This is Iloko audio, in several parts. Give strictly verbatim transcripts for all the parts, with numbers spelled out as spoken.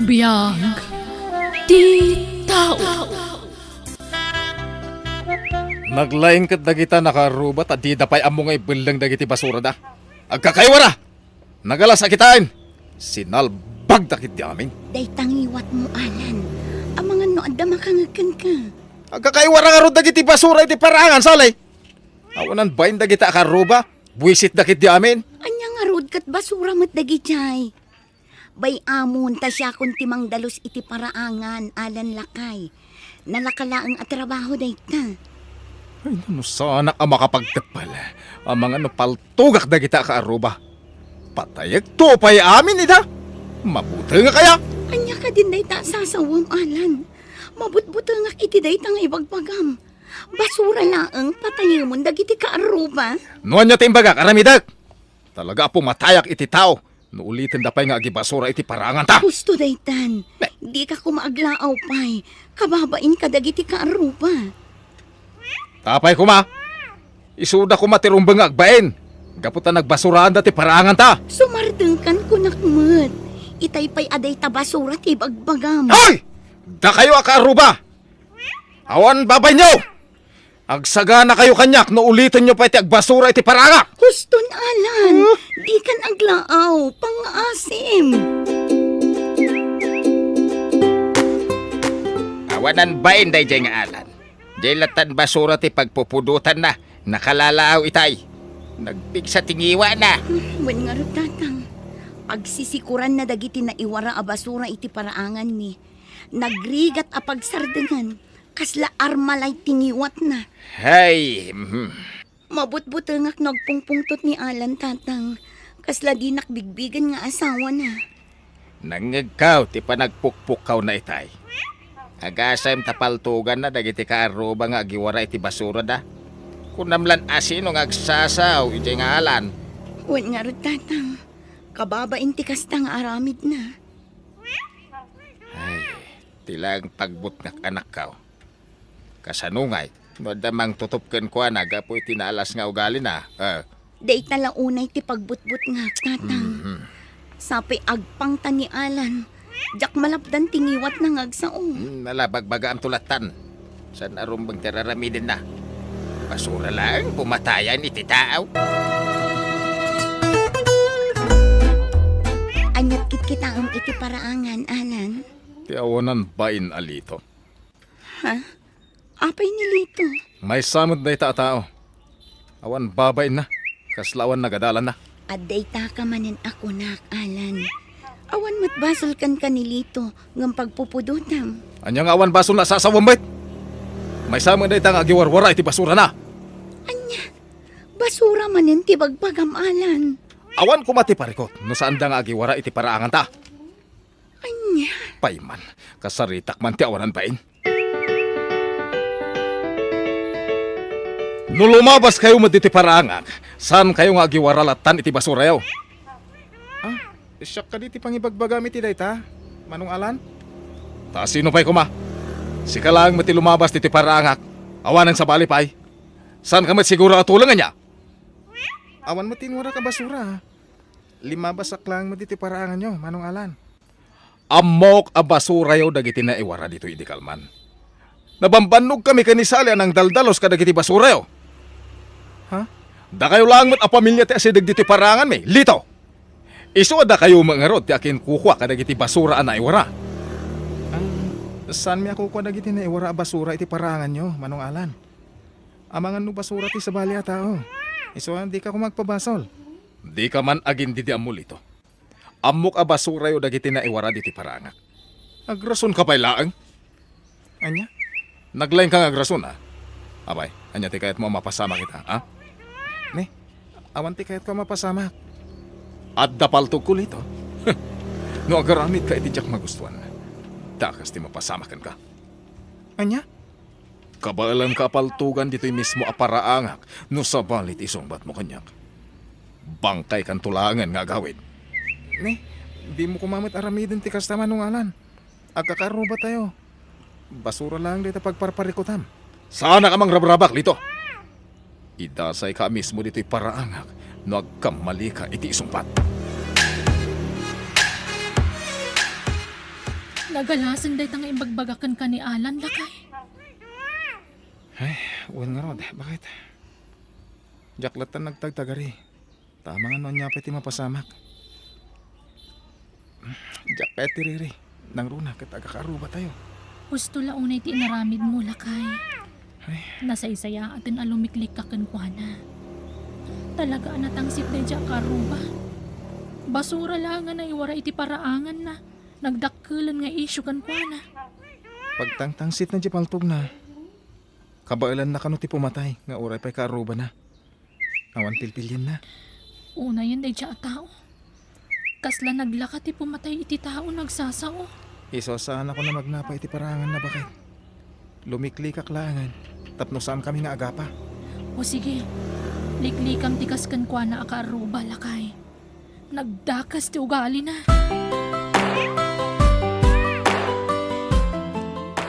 Biag ti tao. Naglaing ket dagita nakaarruba ta dida pay ammo nga ibelleng dagiti basurada. Agkakaiwara! Nagalas a kitaen! Sinalbagda ketdi amin. Dayta ngiwatmo, Alan. Amangan no adda makangeg kenka. Agkakaiwara ngarud dagiti basura iti paraangan, Sally! Awanan bain dagita a kaarruba. Buisitda ketdi amin. Ania ngarud ket basura met dagidiay? Bay-amon ta siakon ti mangdalus iti paraangan, Alan lakay. Nalaka laeng a trabaho dayta. Ay, no, no saanak a makapagteppel. Amangan no paltugak dagita a kaarruba. Patayekto pay amin ida. Mabutengak aya? Ania kadin dayta a sasawem, Alan? Mabutbutengak iti dayta nga ibagbagam. Basura laeng patayemon dagiti kaarruba. No ania ti imbagak, aramidek. Talaga a pumatayak iti tao no ulitenda pay nga agibasura iti paraanganta. Husto daytan. Ne. Dika koma aglaaw pay. Kababain kadagiti kaarruba. Apay koma, isuda koma ti rumbeng nga agbain gapu ta nagbasuraanda ti paraanganta. Sumardengkan kunak met. Itay pay a dayta basura ti ibagbagam. Hoy! Dakayo a kaarruba! Awan babainyo! Agsaganakayo kaniak no ulitenyo pay ti agbasura iti paraangak! Huston, Alan! Huh? Dikan aglaaw, pangngaasim! Awanan bain daydiay nga Alan. Diay lattan basura ti pagpupudotanna, nakalalaaw itay. Nagpigsa ti ngiwana. Wen ngarud, Tatang. Agsisikuranna dagiti naiwara a basura iti paraanganmi. Nagrigat a pagsardengan, kasla armalay ti ngiwatna. Hay, mhm. Mabutbutengak no agpungpungtot ni Alan, Tatang. Kasla dinak bigbigen nga asawana. Nangngegkaw ti panagpukpukkawna itay. Agasem ta paltuganna dagiti kaarruba nga agiwara iti basurada. Kunam lan a sino nga agsasaw idiay nga Alan. Wen ngarud, Tatang. Kababain ti kasta nga aramidna. Ay, ti laeng pagbutngak, anakkaw. Kasano ngay no adda mangtutup kenkuana gapu iti naalas nga ugalina? Eh. Dayta la unay ti pagbutbutngak, Tatang. Mhm. Sapay agpangta ni Alan, diak malapdan ti ngiwatna nga agsao. Hmm, nalabagbagaam to lattan. Saan a rumbeng ti raramidenna? Basura laeng pumatayan iti tao. Aniat kitkitaem iti paraangan, Alan? Ti awanan bain a Lito. Ha? Apay ni Lito? Maysa met dayta a tao. Awan babainna. Kasla awan nagadalanna. Adda itaka manen a kunak, Alan. Awan met basol kenka ni Lito ngem pagpupudotam. Ania nga awan basolna a sasawem met? Maysa met dayta nga agiwarwara iti basurana. Ania? Basura manen ti bagbagam, Alan. Awan koma ti parikut no saanda nga agiwara iti paraanganta. Ania? Payman, kasaritak man ti awanan bain. No lumabaskayo met ditoy paraangak, saankayo nga agiwara lattan iti basurayo. Ah, siak kadi ti pangibagbagam iti dayta, Manong Alan? Ta sino pay koma? Sika laeng met ti lumabas ditoy paraangak. Awanen sabali pay. Saanka met siguro a tulong ania? Awan met ti inwarak a basura. Limabasak laeng met ditoy paraanganyo, Manong Alan. Ammok a basurayo dagiti naiwara ditoy idi kalman. Nabambannogkami ken ni Sally a nangdaldalus kadagiti basurayo. Ha? Dakayo laeng met a pamilia ti asideg ditoy paraanganmi, Lito. Isu a dakayo met ngarud ti akinkukua kadagiti basura a naiwara. Ah, saanmi a kukua dagiti naiwara a basura iti paraanganyo, Manong Alan. Amangan no basura ti sabali a tao. Isu a dika koma agpabasol. Dika man agindidi ammo, Lito. Ammok a basurayo dagiti naiwara ditoy paraangak. Agrasonka pay laeng? Ania? Naglaingka nga agrason, a? Apay, ania ti kayatmo a mapasamak ita, a? Ne? Awan ti kayatko a mapasamak. Adda paltogko, Lito. No agaramidka iti diak magustuan, dakas ti mapasamak kenka. Ania? Kabaelanka a paltogan ditoy mismo a paraangak no sabali ti isungbatmo kaniak. Bangkaykanto laengen nga agawid. Ne, dimo koma met aramiden ti kasta, Manong Alan. Agkakaarrubatayo. Basura laeng dayta pagparparikutam. Saanak a mangrabrabak, Lito. Idasayka a mismo ditoy paraangak no agkammalika iti isungbat. Nagalasen dayta nga imbagbagak kenka ni Alan, lakay. Ay, wen ngarud, baket? Diak latta nagtagtagari. Ta amangan no ania pay ti mapasamak. Diak kayat ti riri. Nangruna ket agakaarrubatayo. Husto la unay ti inaramidmo, lakay. Ay. Nasaysayaaten a lumiklikka kenkuana. Talaga a natangsit daydiay a kaarruba. Basura la nga naiwaray iti paraanganna. Nagdakkelen nga isyu kenkuana. Pagtangtangsitna diay paltogna, kabaelanna kano ti pumatay nga uray pay kaarrubana. Awan pilpilienna. Unayen daydiay a tao. Kasla naglaka ti pumatay iti tao nagsasao. Isu a saanakon a magnapa iti paraanganna, baket. Lumiklikak laengen tapno saankami nga agapa. O sige, liklikam ti kas kenkuana a kaarruba, lakay. Nagdakes ti ugalina.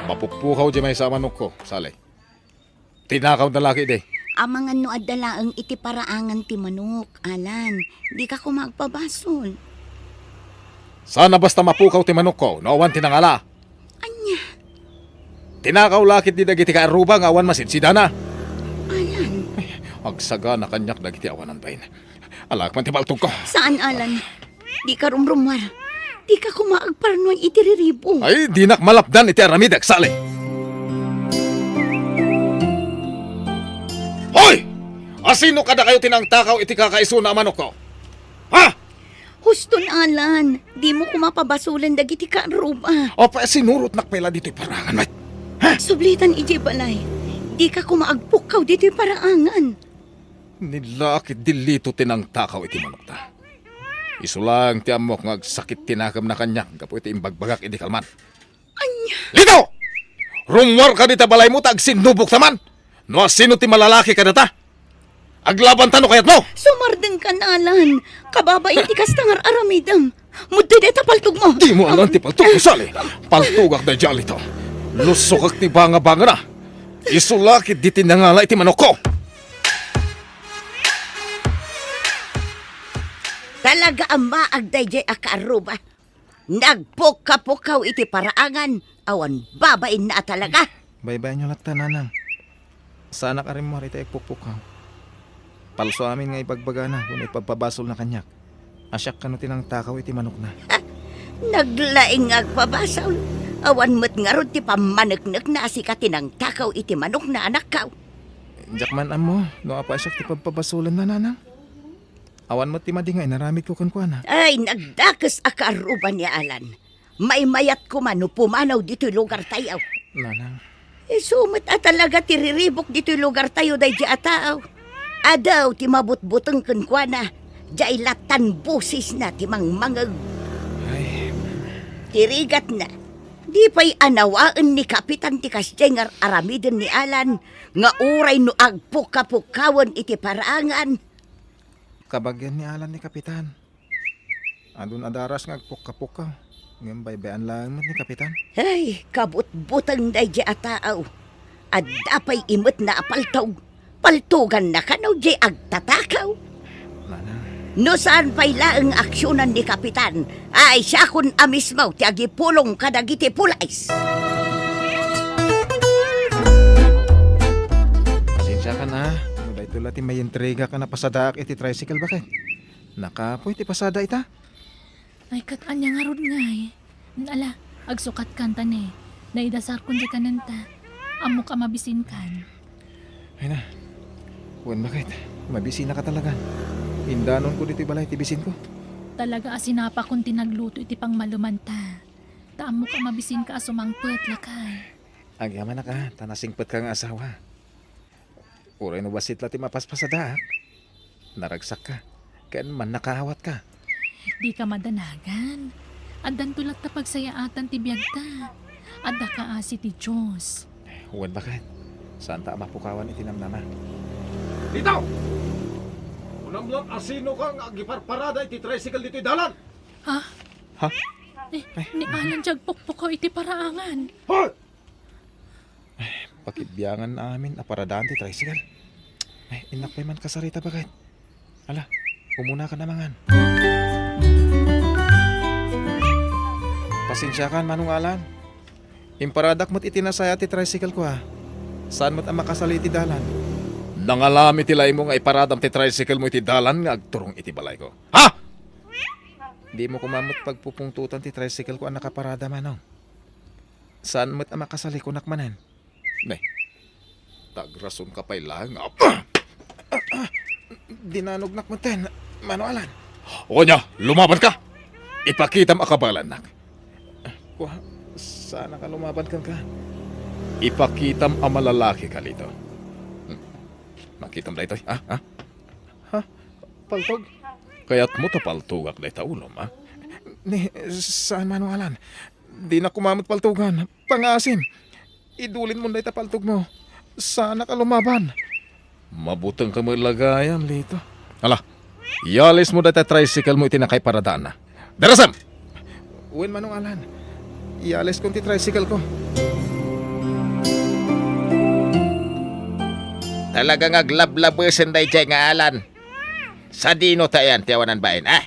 Mapukpukaw diay maysa a manokko, Sally. Tinakawda la ketdi. Amangan no adda laeng iti paraangan ti manok, Alan. Dika koma agpabasol. Saan a basta mapukaw ti manokko no awan ti nangala. Ania? Tinakaw la ketdi dagiti kaarruba nga awan masidsidana. Alan. Agsagana kaniak dagiti awanan bain. Alaek man ti paltogko. Saan, Alan? Dika rumrummuar. Dika koma agparnuay iti riribo. Ay, dinak malapdan iti aramidek, Sally. Hoy! Asino kadakayo ti nangtakaw iti kakaisuna a manokko? Ha? Huston, Alan. Dimo koma pabasolen dagiti kaarruba. Apay, sinurotnak pay la ditoy paraangan, met? Ha? Sublitan idiay balay. Dika koma agpukkaw ditoy paraangan. Ni la a ket delito ti nangtakaw iti manokta. Isu laeng ti ammok nga agsakit ti nakemna kaniak gapu iti imbagbagak idi kalman. Ania? Lito! Rummuarka dita balaymo ta agsinnubokta man! No asino ti malalaki kadata? Aglabanta no kayatmo! Sumardengkan, Alan. Kababain ti kasta nga ar-aramidem. Muddi dayta paltogmo. Dimo alan ti paltogmo, Sally. Paltogak daydiay a lito. Lusokak ti bangabangana. Isu la ketdi ti nangala iti manokko. Talaga a maag daydiay a kaarruba. Nagpukkapukaw iti paraangan, awan babainna a talaga. Baybayanyo latta, Nanang. Saanak a rimmuar iti agpukpukaw. Palso amin nga ibagbagana wenno ipagpabasolna kaniak a siak kano ti nangtakaw iti manokna. Naglaing nga agpabasol. Awan met ngarud ti pammaneknekna a sika ti nangtakaw iti manokna, anakko. Diak man ammo no apay a siak ti pagpabasolenna, Nanang. Awan met ti madi nga inaramidko kenkuana. Ay, nagdakes a kaarruba ni Alan. Maymayat koma no pumanaw ditoy lugartayo. Nanang. Isu met a talaga ti riribuk ditoy lugartayo daydiay a tao. Adu ti mabutbuteng kenkuana. Diay lattan bosesna ti mangmangeg. Ay. Ti rigatna, di pay anawaen ni Kapitan ti kasdiay nga ar-aramiden ni Alan nga uray no agpukapukkawen iti paraangan. Kabagian ni Alan ni Kapitan. Adun a daras nga agpukka-pukka, ngem baybay-an laeng met ni Kapitan. Ay, kabutbuteng daydiay a tao. Adda pay imetna a paltog. Paltoganna kano diay agtatakaw. Nanang. No saan pay laeng aksionan ni Kapitan, ay siakon a mismo ti agipulong kadagiti pulis. Pasensiakan a, no daytoy la ti maintriga ken napasadaak iti tricycle, baket. Nakapoy ti pasada ita. Ay, ket ania ngarud ngay? Ala, agsukatkan ta ne. Naidasarkon diay kanenta. Ammok a mabisinkan. Ay na. Wen, baket, mabisinaka talaga. Indanonko ditoy balay ti bisinko. Talaga a sinapakon ti nagluto iti pangmalumanta. Ta ammok a mabisinka a sumangpet, lakay. Agyamanak a, ta nasingpetka nga asawa. Uray no bassit la ti mapaspasadaak, naragsakka, ken mannakaawatka. Dika madanagan. Addanto latta pagsayaatan ti biagta. Adda kaasi ti Dios. Wen, baket, saanta a mapukawan iti namnama. Dita! Kunam laeng a sinoka nga agiparparada iti tricycle ditoy dalan? Ha? Ha? Eh, ni Alan ti agpukpukaw iti paraangan. Hoy! Ay, pakibiangan amin a paradaan ti tricycle. Ay, innak pay man kasarita, baket. Ala, umunaka a mangan. Pasensiakan, Manong Alan. Imparadak met iti nasayaat ti tricycle ko, a. Saan met a makasali iti dalan. Nangalam iti laingmo nga iparadam ti tricycle mo iti dalan nga agturong iti balayko. Ha? Dimo koma met pagpupungtotan ti tricycle ko a nakaparada, Manong. Saan met a makasali, kunak manen. Ne, tagrason ka pay laeng nga. Dinanognak metten, Manong Alan. O ania, lumaban ka! Ipakitam a kabaelannak. Kua, saan a lumaban kenka. Ipakitam a malalaki ka, Lito. Hmm. Makitam daytoy, ha? Ha? Ha? Paltog? Kayatmo ta paltogak dayta ulom, ha? Ni, saan, Manong Alan. Dinak koma met paltogan. Pangaasim. Idulinmon dayta paltogmo. Saanak a lumaban. Mabutengka met la gayam, Lito. Ala, ialismo dayta tricycle mo iti nakaiparadaanna. Darasem! Wen, Manong Alan. Ialiskon ti tricycle ko. Talaga nga aglablabesen daydiay nga Alan. Sadino ta iyan ti awanan bain, a?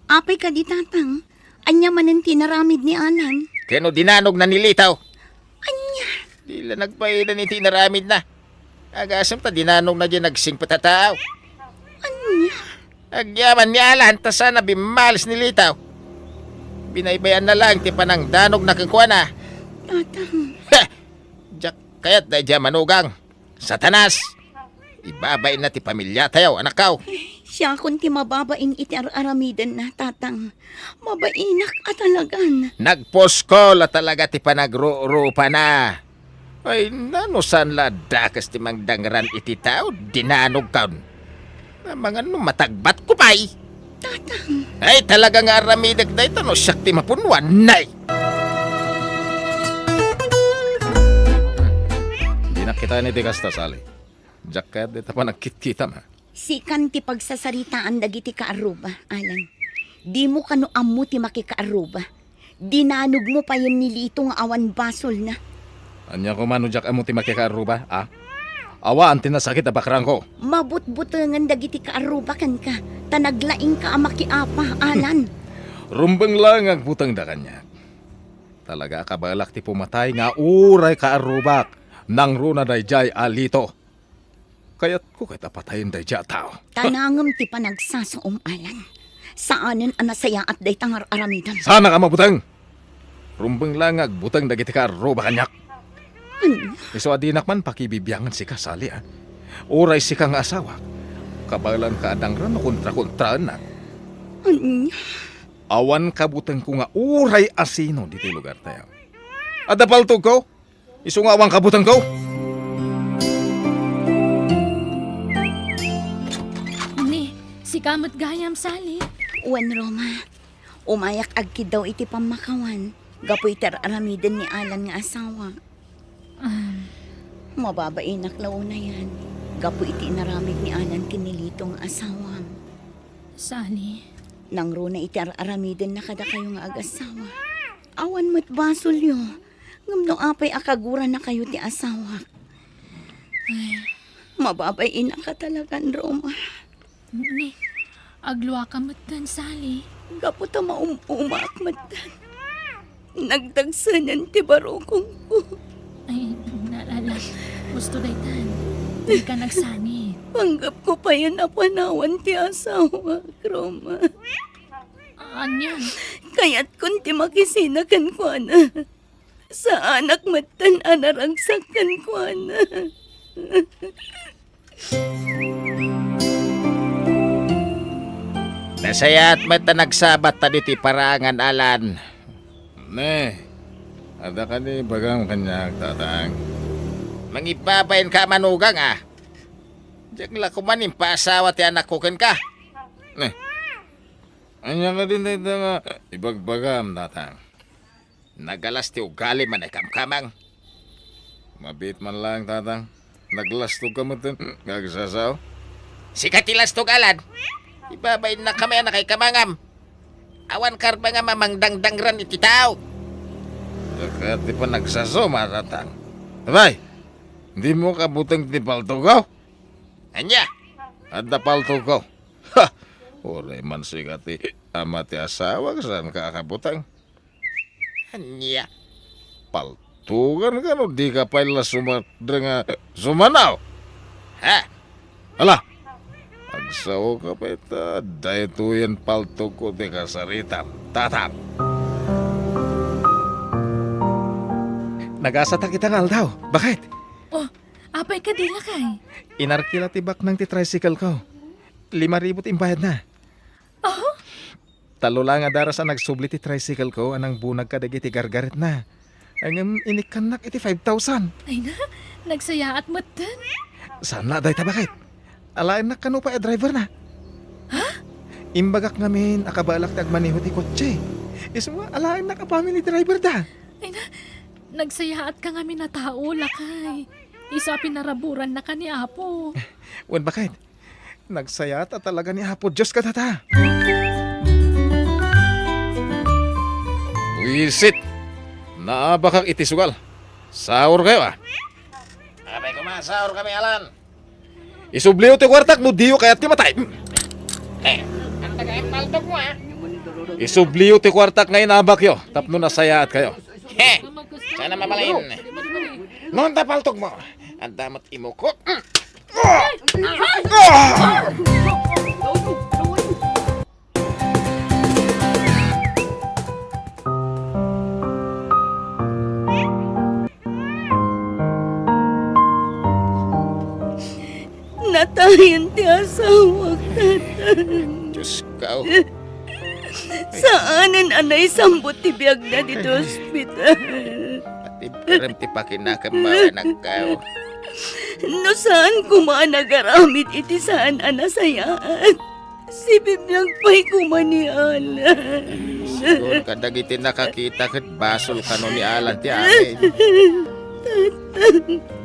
Apay kadi, Tatang? Ania manen ti inaramid ni Alan? Ken no dinanogna ni Lito? Ania? Di la nagbaelan iti inaramidna. Agasem ta dinanogna diay nagsingpet a tao. Ania? Agyaman ni Alan ta saan a bimmalis ni Lito. Binaybayanna laeng ti panangdanogna kenkuana. Tatang. Heh! Diak kayat daydiay a manugang. Satanas! Ibabainna ti pamiliatayo, anakko. Siakon ti mababain iti ar-aramidenna, Tatang. Mabainak a talagan. Nagpuskol a talaga ti panagrurupana. Ay, nano saan la a dakes ti mangdangran iti tao, dinanogkon. Amangan no matagbatko pay. Tatang. Ay, talaga nga aramidek dayta no siak ti mapunwan, nay. Dinak kitaen iti kasta, Sally. Diak kayat dayta panagkitkitam, a. Sikan ti pagsasaritaan dagiti kaarruba, Alan. Dimo kano ammo ti makikaarruba. Dinanogmo payen ni Lito nga awan basolna. Ania koma no diak ammo ti makikaarruba, a? Awan ti nasakit a bakrangko. Mabutbutengen dagiti kaarruba kenka, ta naglaingka a makiapa, Alan. Rumbeng laeng nga agbutengda kaniak. Talaga a kabaelak ti pumatay nga uray kaarrubak, nangruna daydiay a Lito. Kayatko ket a patayen daydiay a tao. Tanangem ti panagsasaom, Alan. Saanen a nasayaat dayta nga ar-aramidem. Saanak a mabuteng! Rumbeng laeng nga agbuteng dagiti kaarruba kaniak. Ania? Isu a dinak man pakibibiangen sika, Sally, a. Uray sika nga asawak. Kabaelanka a dangran no kontrakontraennak. Ania? Awan kabutengko nga uray asino ditoy lugartayo. Adda paltogko? Isu nga awan kabutengko. Ni, sika met gayam, Sally. Wen, Roma. Umayak agkiddaw iti pammakawan gapu iti ar-aramiden ni Alan nga asawa. Um. Mababainak la unayan gapu iti inaramid ni Alan ken ni Lito nga asawam. Sally. Nangruna iti ar-aramidenna kadakayo nga agassawa. Awan met basolyo. Ngem no apay a kagurannakayo ti asawak? Ay. Mababainak a talagan, Roma. Ni, agluaka metten, Sally. Gapu ta maum-umaak metten. Nagdagsenen ti barukongko. Ay, naalala. Gusto daytan. Dika nagsangit. Panggepko payen a panawan ti asawak, Roma. Ania? Kayatkon ti makisina kenkuana. Saanak metten a naragsak kenkuana. Nasayaat met ta nagsabat ta ditoy paraangan, Alan. Ne, adda kadi ibagam kaniak, Tatang? Mangibabainka a manugang, a. Diak la koma impaasawa ti anakko kenka. Ne, ania kadi dayta nga ibagbagam, Tatang? Nagalas ti ugalim a naikamkamang. Mabiit man laeng, Tatang. Naglastog ka metten nga agsasao. Sika ti lastog, Alan. Ibabainnak kami a nakaikamangam. Awan karbengam a mangdangdangran iti tao. Diak kayat ti panagsasaom, Tatang. Abay, dimo kabuteng ti paltogko? Ania? Adda paltogko. Ha! Uray man sika ti ama ti asawak, saanka a kabuteng. Ania? Paltugan ka no di ka pay la sumadra nga sumanaw? Ha? Ala, agsaoka pay ta daytoyen paltogko ti kasaritam, tatang. Nagasatak ita nga aldaw. Bakit? Oh, apay kadi, lakay? Inarkila ti baknang ti tricycle ko. Lima ribu ti imbayadna. Oh? Tallo la nga daras a nagsubli ti tricycle ko a nangbunag kadagiti gargaretna. Ngem inikkannak iti five thousand. Ay na, nagsayaat metten. Saan la dayta, bakit? Alaennak kano pay a driverna. Ha? Imbagak ngamin a kabaelak ti agmaneho ti kotse. Isu nga alaennak a family driverda. Ay na, nagsayaatka ngamin a tao, lakay. Isu a pinaraburannaka ni Apo. Wen, bakit? Nagsayaat a talaga ni Apo Dios kadata. Wisit! Naabakak iti sugal. Saurkayo, a. Apay koma, saurkami, Alan. Isubliyo ti kuartak no diyo kayat ti matay. Eh, anta ka paltogmo, a. Isubliyo ti kuartak nga inabakyo tapno nasayaatkayo. He! Saan a mabalin? No, anta paltogmo. Anta met imukok. Natayen ti asawak, tatang. Diyos ko. Saanen a naisambut ti biagna ditoy ospital. Pati pirem ti pakinakemmo, anakko. No saan koma a nagaramid iti saan a nasayaat, sibibiag pay koma ni Alan. Siguro kadagiti nakakita ket basol kano ni Alan ti amin.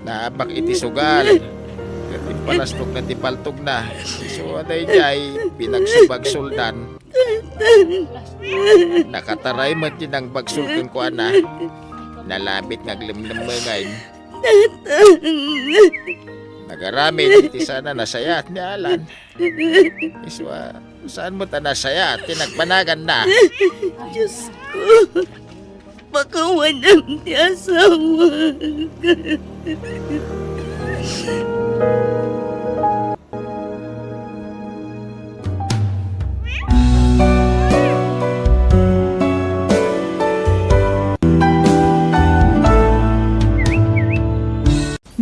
Naabak iti sugal. Ket impalastokna ti paltogna. Isu a daydiay, pinagsubagsoldan. Nakataray met ti nangbagsol kenkuana. Nalabit nga aglemlemmengen. Nagaramid iti saan a nasayaat ni Alan. Isu a, saan met a nasayaat ti nagbanaganna? Diyos ko, pakawanem ti asawak.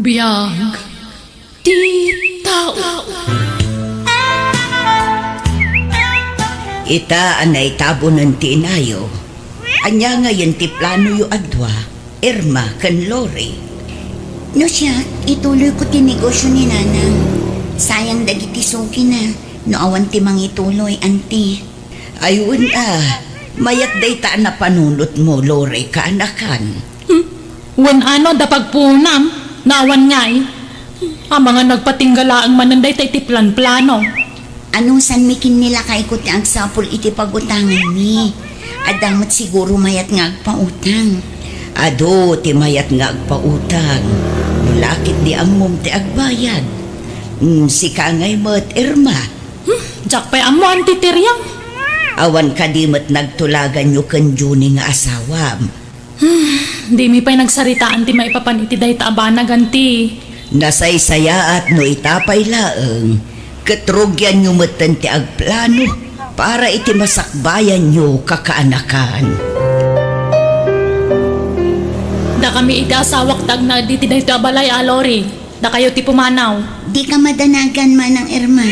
Biag ti tao. Ita a naitabonen ti inayo. Ania ngayen ti planoyo a dua, Irma ken Lori? No siak, ituloyko ti negosio ni Nanang. Sayang dagiti sugina no awan ti mangituloy, anti. Ay, wen a, mayat dayta a napanunotmo, Lori, kaanakan. Hmm? Wen a no adda pagpuonam, no awan ngay. Amangan nagpatingga laeng manen dayta iti planplano. Anusanmi ken ni lakayko ti agsapul iti pagutanganmi. Adda met siguro mayat nga agpautang. Adu ti mayat nga agpautang. No la ket di ammom ti agbayad. Hmm, sika ngay met, Irma. Hmm, diak pay ammo, Anti Tiriang. Awan kadi met nagtulaganyo ken Junie nga asawam? Hmm, dimi pay nagsaritaan ti maipapan iti dayta a banag, Anti. Nasaysayaat no ita pay laeng, ket rugianyo metten ti agplano para iti masakbayanyo kakaanakan. Dakami iti asawak ti agnaed iti daytoy a balay a, Lori. Dakayo ti pumanaw. Dika madanagan, Manang Irma.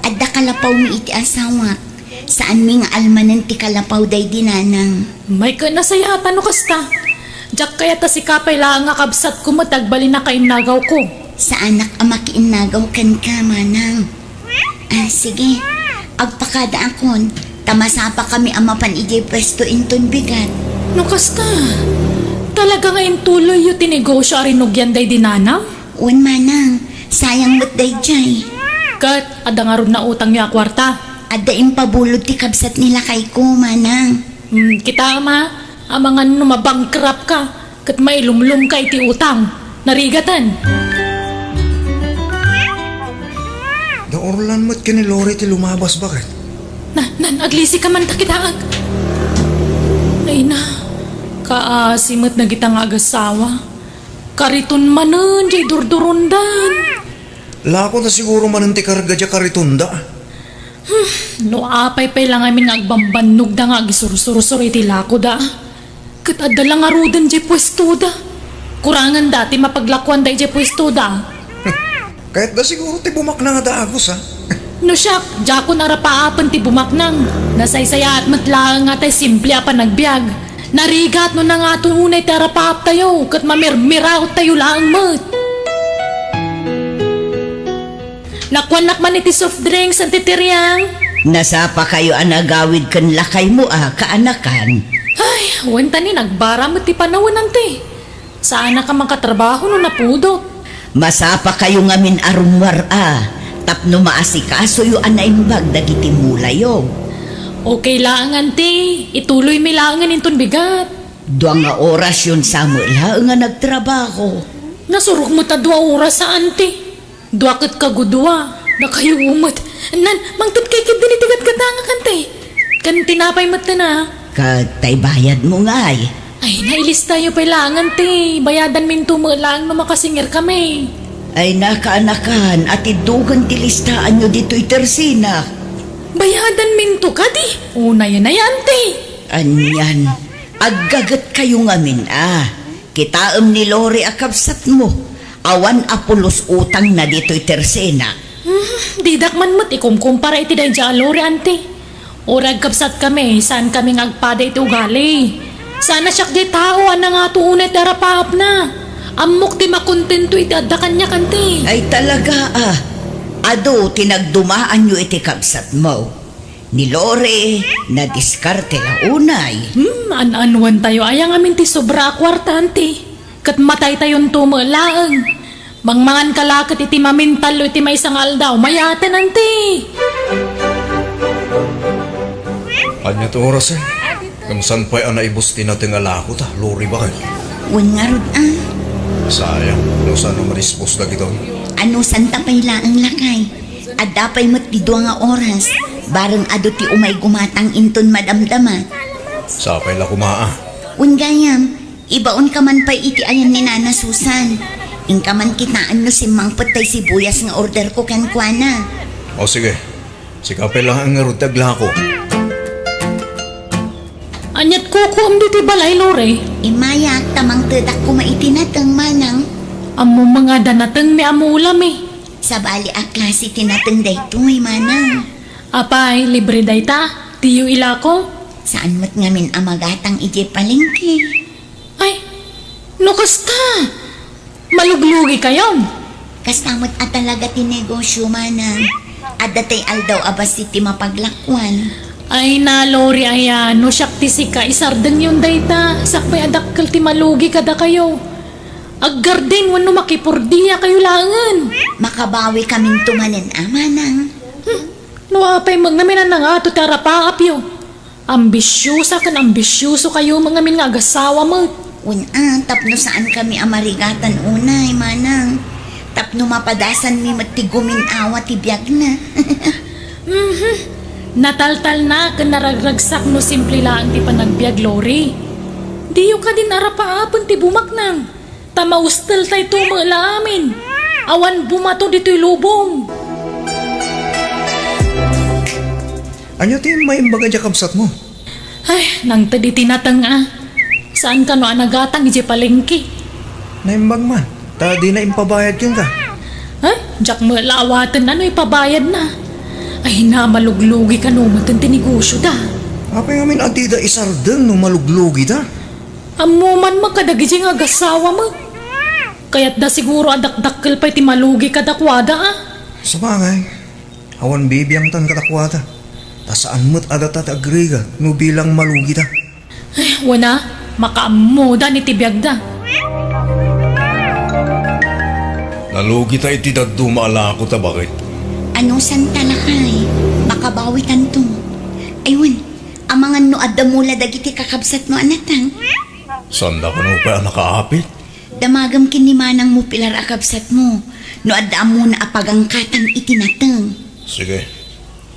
Adda kalapawmi iti asawak. Saanmi nga almanen ti kalapaw daydi Nanang. May ket nasayaatan no kasta. Diak kayat a sika pay laeng a kabsatko met agbalin a kainnagawko. Saanak a makiinnagaw kenka, Manang. Ah, sige. Agpakadaakon, ta masapakami a mapan idiay puesto inton bigat. No kasta, talaga nga intuloyyo ti negosio a rinugian daydi Nanang? Wen, Manang, sayang met daydiay. Ket adda ngarud nautangyo a kuarta? Adda impabulod ti kabsat ni lakayko, Manang. Hmm, kitaem a, amangan no mabankrupt ka, ket mailumlom ka iti utang. Narigaten. Naurlan met ken ni Lori ti lumabas, bakit? Na, nan, aglisi ka man ta kitaek. Ay na. Kaasi met dagita nga agasawa. Kariton manen diay durdurondan. Lako na siguro manen ti karga diay karitonda. Hmm, no apay pay la ngamin nga agbambannogda nga agisursursur iti lakoda. Ket adda la ngaruden diay puestoda. Kurangenda ti mapaglakuanda idiay puestoda. Kayatda siguro ti bumaknang a dagus, a? No siak, diakon arapaapen ti bumaknang. Nasaysayaat met laeng nga tay simple a panagbiag. Narigat no nangato unay ti arapaaptayo, ket mamirmiraottayo laeng met. Nakuanak man iti soft drinks, Auntie Tiriang. Nasapakayo a nagawid ken lakaymo a kaanakan. Ay, wen ta ni nagbara met ti panawen, Auntie. Saanak a makatrabaho no napudot. Masapakayo ngamin a rummuar a, tapno maasikasoyo a naimbag dagiti mulayo. Okay laeng, Auntie. Ituloymi laengen inton bigat. Dua nga orasyon sa met laeng a nagtrabaho. Nasurok met a dua oras a, Auntie. Dua ket kagudua. Dakayo met. Nan, mangted kay ketdi iti gatgatangak, Auntie. Ken tinapay met ten a. Ket tay bayadmo ngay? Ay, nailistayo pay laengen ti bayadanminto met laeng no makasingirkami. Ay, nakaanakan, atiddogen ti listaanyo ditoy tersenak. Bayadanminto kadi? Unayen a, Auntie. Anian, aggagetkayo ngamin a. Kitaem ni Lori a kabsatmo, awan a pulos utangna ditoy tersenak. Hmm, didak man met ikumkumpara iti daydiay a Lori, Auntie. Uray agkabsatkami, saankami nga agpada iti ugali. Saan a siak diay tao a nangato unay ti arapaapna. Ammok ti makontento iti adda kaniak, Auntie. Ay, talaga a. Adu ti nagdumaanyo iti kabsatmo. Ni Lori, nadiskarte la unay. Hmm, an-anuentayo aya ngamin ti sobra a kuarta, Auntie? Ket mataytayonto met laeng. Mangmanganka la ket iti mamintallo iti maysa nga aldaw, mayaten, Auntie. Ania ti oras, eh? Ngem saan pay a naibus ti nateng a lakota, Lori, baket? Wen ngarud a. Sayang, no saan a madispos dagitoy. Anusanta pay laeng, lakay. Adda pay met ti dua nga oras, bareng adu ti umay gumatang inton madamdama. Sapay la koma a. Wen gayam, ibaonka man pay iti ayan ni Nana Susan. Inka man kitaen no simmangpet tay sibuyas nga orderko kenkuana. O sige, sika pay laeng ngarud ti aglako. Aniat kukuem ditoy balay, Lori? Immayak, ta mangtedak koma iti nateng, manang. Ammom nga adda natengmi a mula, eh. Sabali a klase ti nateng daytoy, manang. Apay, libre dayta? Diyo ilako? Saan met ngamin a magatang idiay palengke. Ay, no kasta, maluglugikayon. Kasta met a talaga ti negosyo, manang. Adda tay aldaw a bassit ti mapaglakuan. Ay, na, Lori, aya, no siak ti sika, isardengyon dayta. Sakbay a dakkel ti malugi kadakayo. Aggardin wenno makipurdiakayo laengen. Makabawikaminto manen a, manang. Hmm, no apay met ngamin a nangato ti arapaapyo. Ambisiosa ken ambisiosokayo met ngamin nga agasawa met. Wen a, tapno saankami a marigatan unay, manang. Tapno mapadasanmi met ti gumin-awa ti biagna. Mhm. Nataltalna ken naragragsak no simple laeng ti panagbiag, Lori. Diyo kadin arapaapen ti bumaknang. Ta mausteltayto met la amin. Awan bumato ditoy lubong. Ania ti maimbag a diay kabsatmo? Ay, nangted iti nateng a. Saan kano a nagatang idiay palengke? Naimbag man, ta dina impabayad kenka. Ay, diak met la awaten no ipabayadna. Ay, na, maluglugi kano met ti negosyoda. Apay ngamin a dida isardeng no maluglugida? Ammo man met kadagiti nga agasawa met. Kayatda siguro a dakdakkel pay ti malugi kadakuada a. Sabagay, awan bibiangtan kadakuada. Ta saan met a data ti agrigat no bilang malugida. Ay, wen a, makaammoda iti biagda. Nalugita iti dadduma a lakota, baket. Anusanta, lakay? Makabawitanto. Ay wen, amangan no adda mula dagiti kakabsatmo a nateng. Saanda kano pay a nakaapit? Damagem ken ni manangmo pilar a kabsatmo no adda ammona a pagangkatan iti nateng. Sige.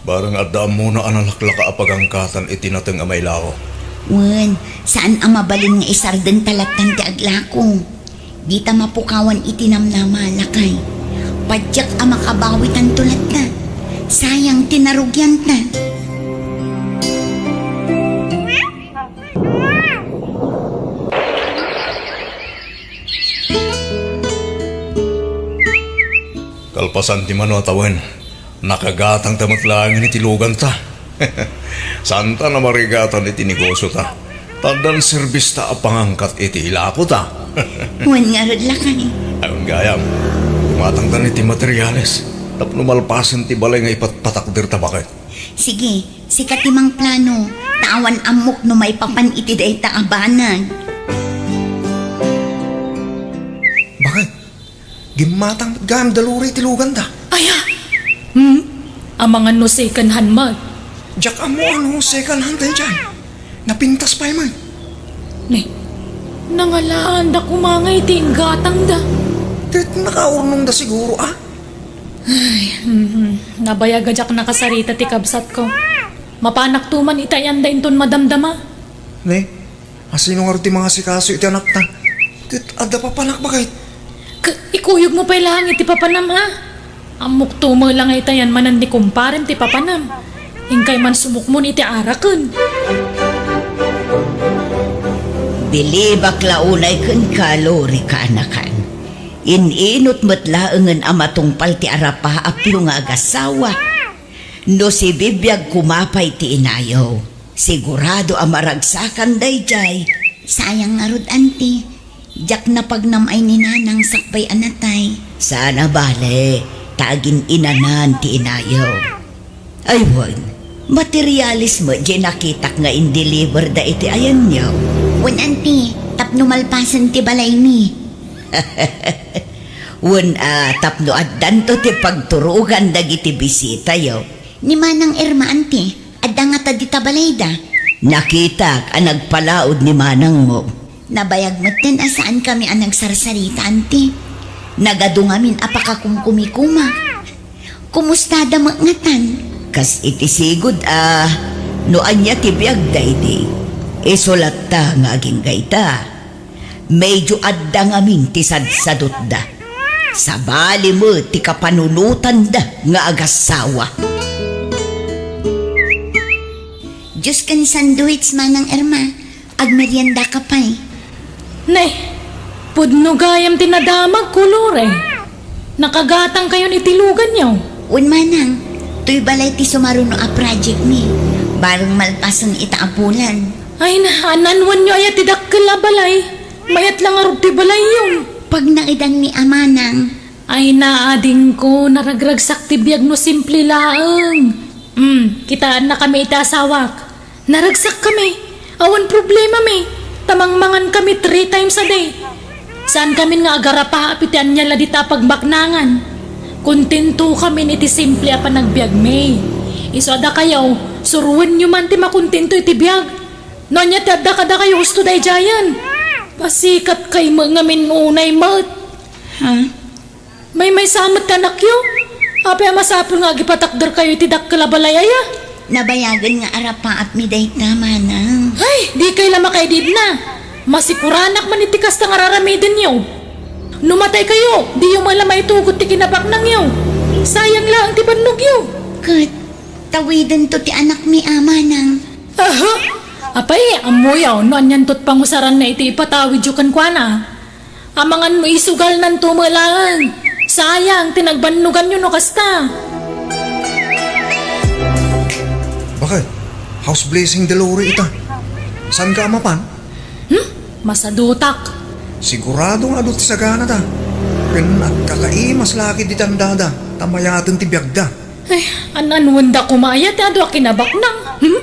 Bareng adda ammona a nalaklaka a pagangkatan iti nateng a mailako. Wen, saan a mabalin nga isardengta lattan ti aglako. Dita mapukawan iti namnama, lakay. Padiak a makabawitanto latta. Sayang ti narugianta. Kalpasan ti mano a tawen, nakagatangta met laengen iti luganta. Saanta a marigatan iti negosiota. Ta addan serbista a pangangkat iti ilakota. Wen ngarud, lakay. Ayon gayam, gumatangtan iti materiales tapno malpasen ti balay nga ipatpatakderta, baket. Sige, sika ti mangplano, ta awan ammok no maipapan iti dayta a banag. Baket, gimmatang met gayam da Lori ti luganda. Aya! Hmm? Amangan no second hand met. Diak ammo a no second hand daydiay. Napintas pay met. Ne, nangalaanda koma nga iti inggatangda. Ket nakaurnongda siguro, a? Ay, mhm. Nabayag a diak nakasarita ti kabsatko. Mapanakto man iti ayanda inton madamdama. Ne, asino ngarud ti mangasikaso iti anakta? Ket adda papanak, baket. K-, ikuyogmo pay laeng iti papanam, a? Ammokto met la nga itayan manen ni kumparem ti papanam. Inkay man sumukmon iti araken. Bilibak la unay kenka, Lori, kaanakan. In-inut met laengen a matungpal ti arapaapyo nga agassawa. No sibibiag koma pay ti inayo, sigurado a maragsakan daydiay. Sayang ngarud, anti. Diak napagnam ay ni nanang sakbay a natay. Saan a bale, ta agin-inanan ti inayo. Ay wen, materialis met diay nakitak nga in-deliver da iti ayanyo. Wen, anti, tapno malpasen ti balaymi. Wen a, tapno addanto ti pagturogan dagiti bisitayo. Ni Manang Irma, anti, adda ngata dita balayda? Nakitak a nagpalaod ni manangmo. Nabayag metten a saankami a nagsarsarita, anti. Nagadu ngamin a pakakumkumikuma. Kumustada met ngatan? Kas iti sigud a, no ania ti biagda idi, isu latta nga agingga ita. Medyo adda ngamin ti sadsadutda. Sabali met ti kapanunotanda nga agassawa. Juice ken sandwich, Manang Irma. Agmeriendaka pay. Ne, pudno gayam ti nadamagko, Lore. Nakagatangkayon iti luganyo. Wen, manang, toy balay ti sumaruno a projectmi. Bareng malpasen ita a bulan. Ay na, an-anuanyo aya ti dakkel a balay? Mayat la ngarud ti balayyo. Pagnaedanmi a, manang. Ay na, adingko, naragragsak ti biag no simple laeng. Hmm, kitaennakami iti asawak. Naragsakkami. Awan problemami. Ta mangmangankami three times a day. Saankamin nga agarapaap iti ania la dita a pagbaknangan. Kontentokamin iti simple a panagbiagmi. Isu a dakayo, suroenyo man ti makontento iti biag. No ania ti adda kadakayo husto daydiayen? Pasikatkay met ngamin unay met. Ha? Maymaysa met ti anakyo? Apay a masapul nga agipatakderkayo iti dakkel a balay aya? Nabayagen nga arapaapmi dayta, manang. Ay, dikay la makaididna. Masikuranak man iti kasta nga raramidenyo. No mataykayo, diyo met la maitugot ti kinabaknangyo. Sayang laeng ti bannogyo. Ket, tawidento ti anakmi a, manang. Aha! Apay, ammoyo no anianto ti pangusaranna iti ipatawidyo kenkuana? Amangan no isugalnanto met laeng. Sayang ti nagbannoganyo no kasta. Baket, house blessing da Lori ita. Saanka a mapan? Hmm? Masadutak. Sigurado nga adu ti saganada. Ken agkakaimas la ketdi dandada, ta mayaten ti biagda. Ay, an-anuenda koma aya ti adu a kinabaknang? Hmm?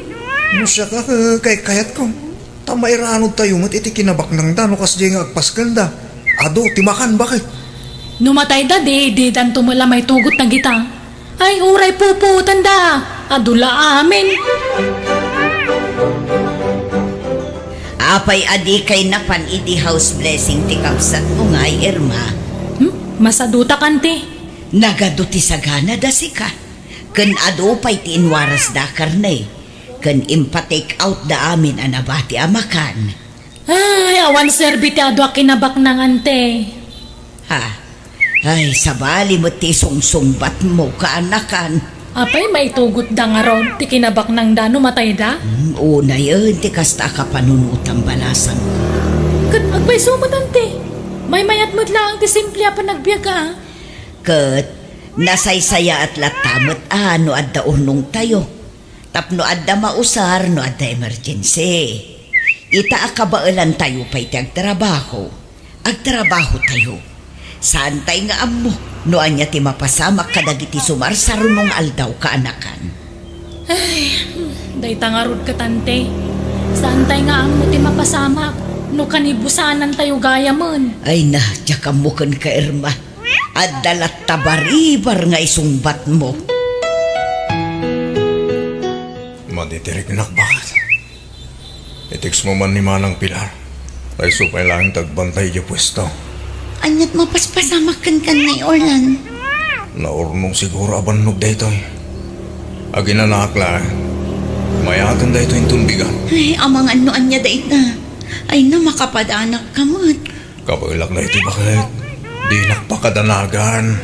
No siak a, eh, kaykayatko. Ta mairanudtayo met iti kinabaknangda no kasdiay nga agpaskenda. Adu ti makan, baket. No matayda, di, didanto met la maitugot dagita. Ay, uray pupuotenda. Adu la amin. Apay a dikay napan iti house blessing ti kabsatmo ngay, Irma? Hmm? Masadutak, anti. Nagadu ti saganada sika. Ken adu pay ti inwarasda, karne. ken impa-take out da amin a nabati a makan. Ay, awan serbi ti adu a kinabaknang, ante. Ha? Ay, sabali met ti sungsungbatmo, kaanakan. Apay, maitugotda ngarud ti kinabaknangda no matayda? Hmm, unayen ti kasta a kapanunotam, balasang. Ket agpayso met, ante. Maymayat met laeng ti simple a panagbiag, a. Ket nasaysayaat latta met a no adda urnongtayo. Tapno adda mausar no adda emergency. Ita a kabaelantayo pay ti agtrabaho, agtrabahotayo. Saantay nga ammo no ania ti mapasamak kadagiti sumarsarno nga aldaw, kaanakan. Ay, dayta ngarud ket, ante. Saantay nga ammo ti mapasamak no kanibusanantayo gayamen. Ay na, diak ammo kenka, Irma. Adda latta baribar nga isungbatmo. Maditiriknak, baket. I-text mo man ni Manang Pilar. Kayatko pay laeng ti agbantay idiay puesto. Aniat mapaspasamak kenka, Nay Orlan? Naurnong siguro a bannog daytoy. Aginanaak laeng. Mayaten daytoy inton bigat. Ay, amangan no ania dayta. Ay na, makapadanak ka met. Kabaelak daytoy, baket. Dinak pakadanagan.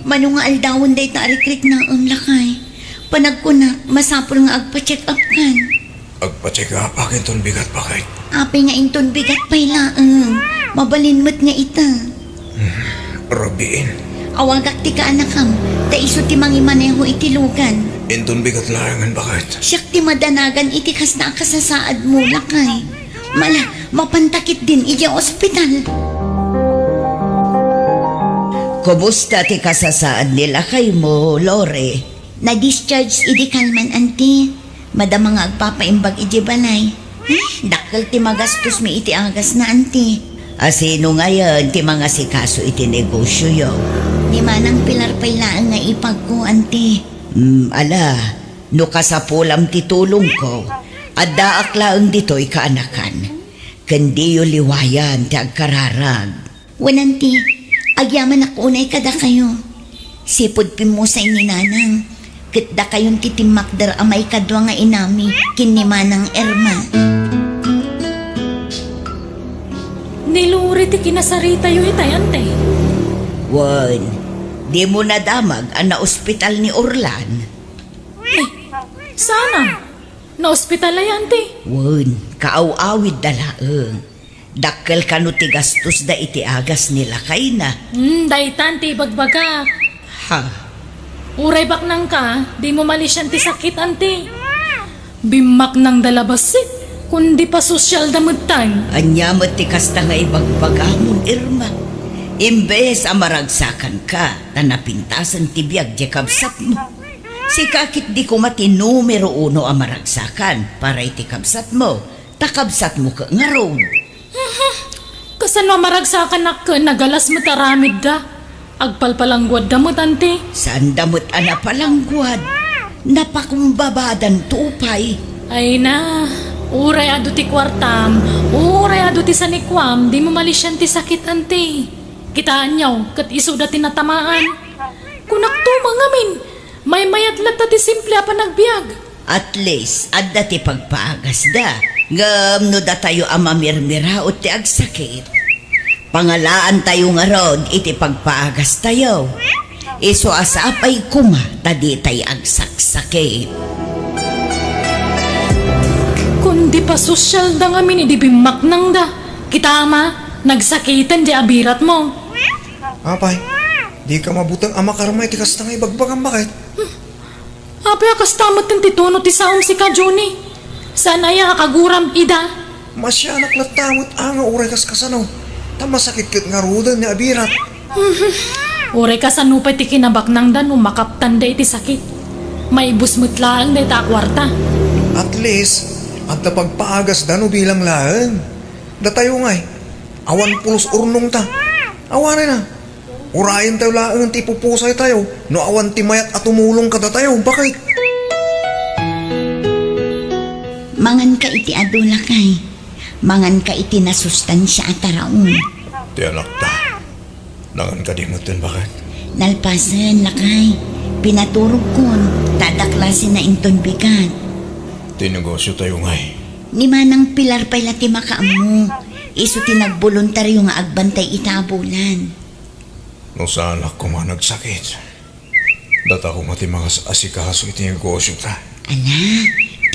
Mano nga aldawen dayta a rikriknaem, lakay? Panagkunak, masapul nga agpa-check up kan. Agpa-check up inton bigat, baket. Apay nga inton bigat pay laeng. Mabalin met nga ita. Hmm, rabiin. Awagak ti kaanakam, ta isu ti mangimaneho iti lugan. Inton bigat laengen, baket. Siak ti madanagan iti kasta a kasasaadmo, lakay. Mala, mapanta ketdin idiay ospital. Kumusta ti kasasaad ni lakaymo, Lore? Na-discharge idi kalman, anti. Madama nga agpapaimbag idiay balay. Eh, dakkel ti magastosmi iti agasna, anti. A sino ngayen ti mangasikaso iti negosioyo? Ni Manang Pilar pay laeng nga ipagko, anti. Hmm, ala, no kasapulam ti tulongko, addaak laeng ditoy, kaanakan. Ken diyo liwayan ti agkararag. Wen, anti, agyamanak unay kadakayo. Sipud pimmusay ni Nanang, ket dakayon ti timmakder a maikadua nga inami ken ni Manang Irma. Ni Lore ti kinasaritayo itay, anti? Wen, dimo nadamag a naospital ni Orlan? Eh, saan a? Naospital aya, anti? Wen, kaaw-awidda laeng. Dakkel kano ti gastosda iti agas ni lakayna. Hmm, daytan ti ibagbagak. Ha? Uray baknangka, dimo malisian ti sakit, anti. Bimmaknangda la bassit, kundi pasosyalda metten. Ania met ti kasta nga ibagbagamon, Irma? Imbes a maragsakanka, ta napintasen ti biag diay kabsatmo. Sika ketdi koma ti numero uno a maragsakan para iti kabsatmo, ta kabsatmo ket ngarud. Kasano a maragsakanak ken nagalas met aramidda? Agpalpalangguadda met, anti. Saanda met a napalangguad. Napakumbabadanto pay. Ay na, uray adu ti kuartam, uray adu ti sanikuam, dimo malisian ti sakit, anti. Kitaenyo, ket isuda ti natamaan. Kunakto, mangamin, maymayat latta ti simple a panagbiag. At least, adda ti pagpaagasda. Ngem no datayo a mamirmiraut ti agsakit, pangalaantayo ngarud iti pagpaagastayo. Isu a sapay koma ta ditay agsaksakit. Kundi pasosyalda ngamin idi bimmaknangda. Kita, ama, nagsakiten diay abiratmo. Apay, dika mabuteng a makarma iti kasta nga ibagbagam, baket? Apay a kasta metten ti tono ti saom, sika, Johnny? Saan aya a kaguram ida? Masianak latta met a nga uray kaskasano, ta masakit ket ngaruden ni abirat. Uray kasano pay ti kinabaknangda no makaptanda iti sakit. Maibus met laeng dayta a kuarta. At least, adda pagpaagasda no bilang laeng. Datayo ngay, awan pulos urnongta. Awanen a. Urayentayo laeng ti ipupusaytayo no awan ti mayat a tumulong kadatayo. Baket? Manganka iti adu, lakay. Manganka iti nasustansia a taraon. Ti anakta. Nangan kadi metten, baket? Nalpasen, lakay. Pinaturogkon, ta adda klasenna inton bigat. Ti negosiotayo ngay? Ni Manang Pilar pay la ti makaammo. Isu ti nagboluntario nga agbantay ita a bulan. No saanak koma nagsakit, data koma ti mangas-asikaso iti negosiota. Ala,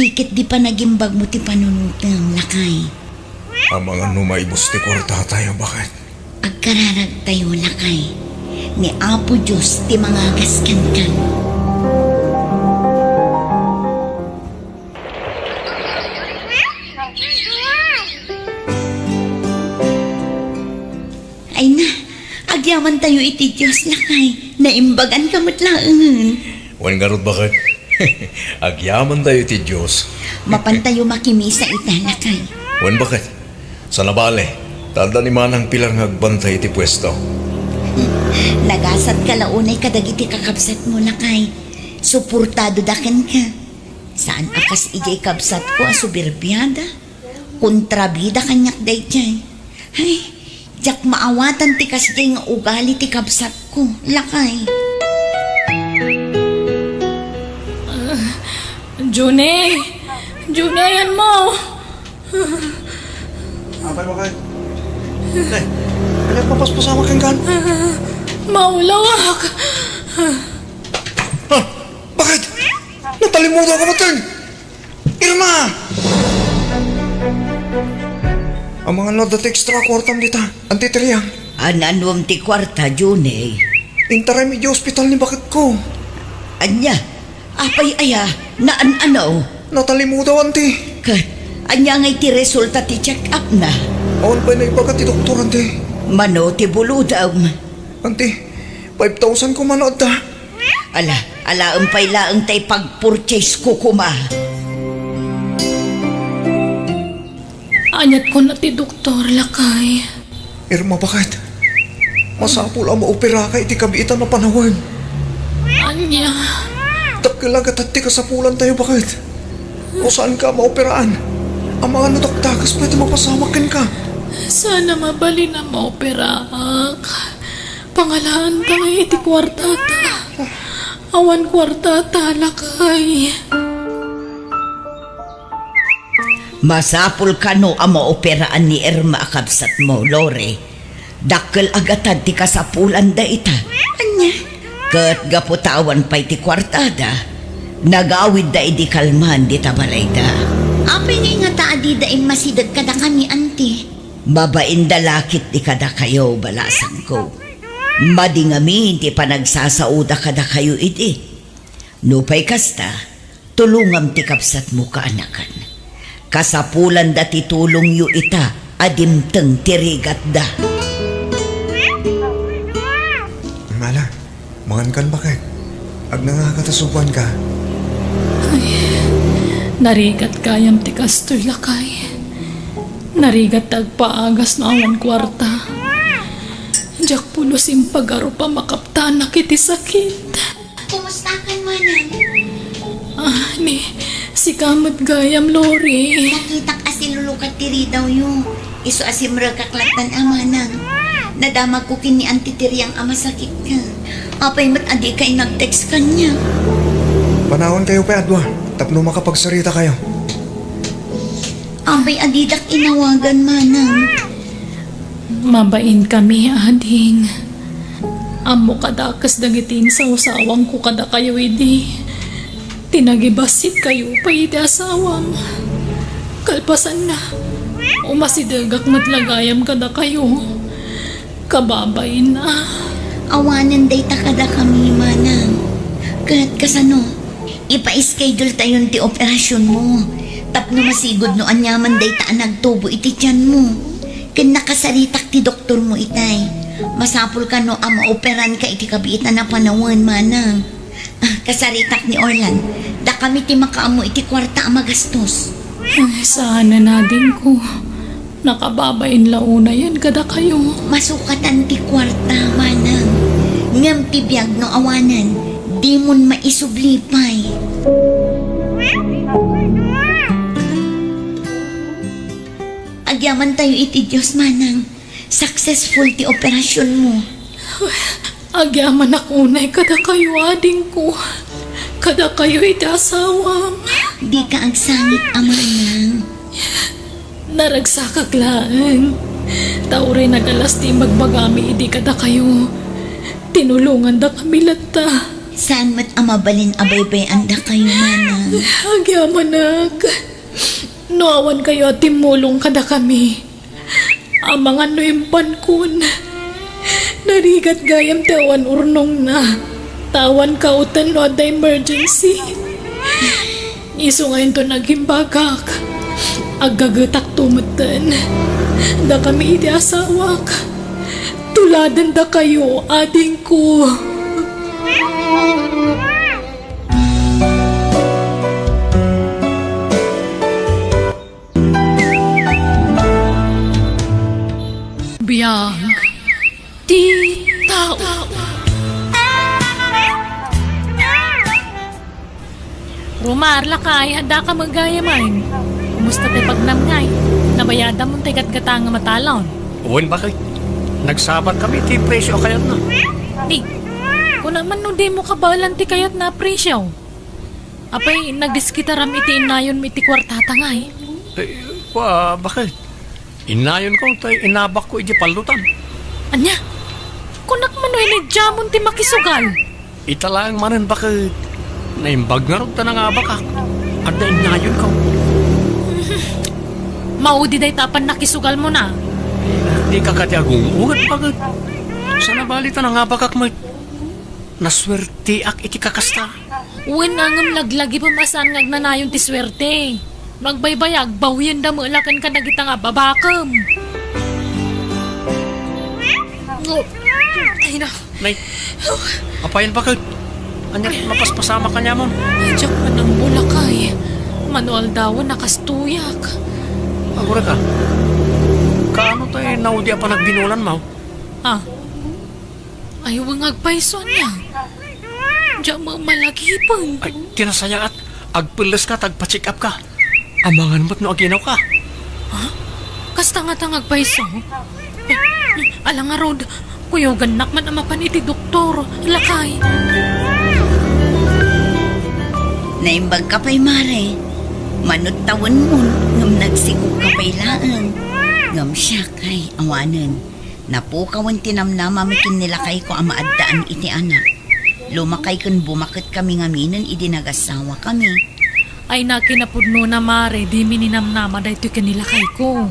ti ket di panagimbagmo ti panunotem, lakay. Amangan no maibus ti kuartatayo, baket? Agkararagtayo, lakay. Ni Apo Dios ti mangagas kenka. Ay na, agyamantayo iti Dios, lakay. Naimbaganka met laengen. Wen garud, baket? Agyamantayo iti Dios. Mapantayo makimisa ita, lakay. Wen, baket? Saan a bale, ta adda ni Manang Pilar nga agbantay iti puesto. Nagasatka la unay kadagiti kakabsatmo, lakay. Suportadoda kenka. Saan a kas idiay kabsatko a soberbiada. Kontrabida kaniak daydiay. Ay, diak maawatan ti kasdiay nga ugali ti kabsatko, lakay. Ah, June! June, ayanmo! Apay, baket? Eh, ania ti mapaspasamak kenka? Maulawak! Ah, baket? Natalimudawka met? Irma! Amangan no adda ti extra a kuartam dita, Anti Tiriang. An-anuem ti kuarta, June? Intaraymi idiay ospital ni baketko. Ania? Apay aya? Naan-ano? Natalimudaw, Anti. Ket, ania ngay ti resulta ti check-upna? Awan pay naibaga ti doktor, Anti. Mano ti bulodem? Anti, five thousand koma no adda. Ala, alaem pay laeng ta ipagpurchase ko koma. Ania't kuna ti doktor, lakay? Irma, baket? Masapul a maoperaka iti kabiitan a panawen. Ania? Dakkel a gatad ti kasapulantayo, baket. No saanka a maoperaan, amangan no dakdakes pay ti mapasamak kenka. Saan a mabalin a maoperaak. Pangalaanta iti kuartata. Awan kuartata, lakay. Masapul kano a maoperaan ni Irma a kabsatmo, Lori. Dakkel a gatad ti kasapulan dayta. Ania? Ket gapu ta awan pay ti kuartada, nagawidda idi kalman dita balayda. Apay ngay ngata a dida immasideg kadakami, Anti? Mabainda la ketdi kadakayo, balasangko. Madi ngamin ti panagsasaoda kadakayo idi. Nupay kasta, tulongam ti kabsatmo, kaanakan. Kasapulanda ti tulongyo ita a dimteng ti rigatda. Mala, mangankan, baket? Agnangaka ta suboanka. Ay, narigat gayam ti kastoy, lakay. Narigat ti agpaagas no awan kuarta. Diak pulos impagarup a makaptanak iti sakit. Kumustakan, manang? Ah, ni, sika met gayam, Lori. Nakitak a silulukat ti ridawyo. Isu a simrekak lattan a, manang. Nadamagko ken ni Anti Tiriang a masakit ka. Apay met a dika nag-text kaniak? Panawankayo pay a dua tapno makapagsaritakayo. Apay a didak inawagan, manang? Mabainkami, ading. Ammok a dakes dagiti insaw-sawangko kadakayo idi. Ti nagibassitkayo pay iti asawam. Kalpasanna, umasidegak met la gayam kadakayo. Kababain a. Awanen dayta kadakami, manang. Ket kasano? Ipa-scheduletayon ti operasionmo tapno masigud no aniaman dayta a nagtubo iti tianmo. Ken nakasaritak ti doktormo itay. Masapul kano a maoperanka iti kabiitan a panawen, manang. Ah, kasaritak ni Orlan. Dakami ti makaammo iti kuarta a magastos. Ay, saanen, adingko. Nakababain la unayen kadakayo. Masukatan ti kuarta, manang. Ngem ti biag no awanen, dimon maisubli pay. Agyamantayo iti Dios, manang. Successful ti operasionmo. Agyamanak unay kadakayo, adingko. Kadakayo iti asawam. Dika agsangit a manang. Naragsakak laeng. Ta uray nagalas ti imbagbagami idi kadakayo. Tinulongandakami latta. Saan met a mabalin a baybay-andakayo, manang? Agyamanak. No awan kayo a timmulong kadakami, amangan no imbankon. Narigat gayam ti awan urnongna. Ta awan kauten no adda emergency. Isu nga inton agimbagak, aggagetakto metten. Dakami iti asawak. Tuladendakayo, adingko. Biag ti tao. Romar, lakay, addaka met gayam. Kumusta ti pagnamnam? Nabayadam ti gatgatangam a talon? Wen, baket. Nagsabatkami ti presio a kayatna. Ni, kunam man no dimo kabaelan ti kayatna a presio. Apay, nagdiskitaram iti innayonmi iti kuartata ngay? Eh, kua, baket? Innayonko, tay inabakko iti pallotan. Ania? Kunak man no inidiamon ti makisugal? Ita laeng manen, baket. Naimbag ngarud ta nangabakak. Adda innayonko. Maudi dayta a pannakisugalmona. Dika kadi agung-unget, baket. Saan a bali ta nangabakak met. Nasuerteak iti kakasta. Wen, ngem laglagipem a saan nga agnanayon ti suerte. No agbaybayag, bawyenda met la ken kadagita nga ababakem. Ay, na. Nay, apayen, baket? Ania, mapaspasamak kaniamon? Diak man ammo, lakay. Mano aldawen a kastoyak. Agurayka. Kaano tay naudi a panagbinulanmo? Ah. Ay, wen, agpayso, ania? Diak met malagipen. Ay, ti nasayaat, agpelleska ta agpa-check up ka. Amangan met no aginawka. Ha? Kasta ngata nga agpayso? Ala ngarud, kuyogannak man a mapan iti doktor, lakay. Naimbagka pay, Mare. Mano't tawenmon, ngem nagsikoka pay laeng. Ngem siak, ay, awanen. Napukawen ti namnamam ken ni lakayko a maaddaan iti anak. Lumakay ken bumaketkami ngaminen idi nagasawakami. Ay, nakinapudnona, Mare, dimi ninamnama daytoy ken ni lakayko.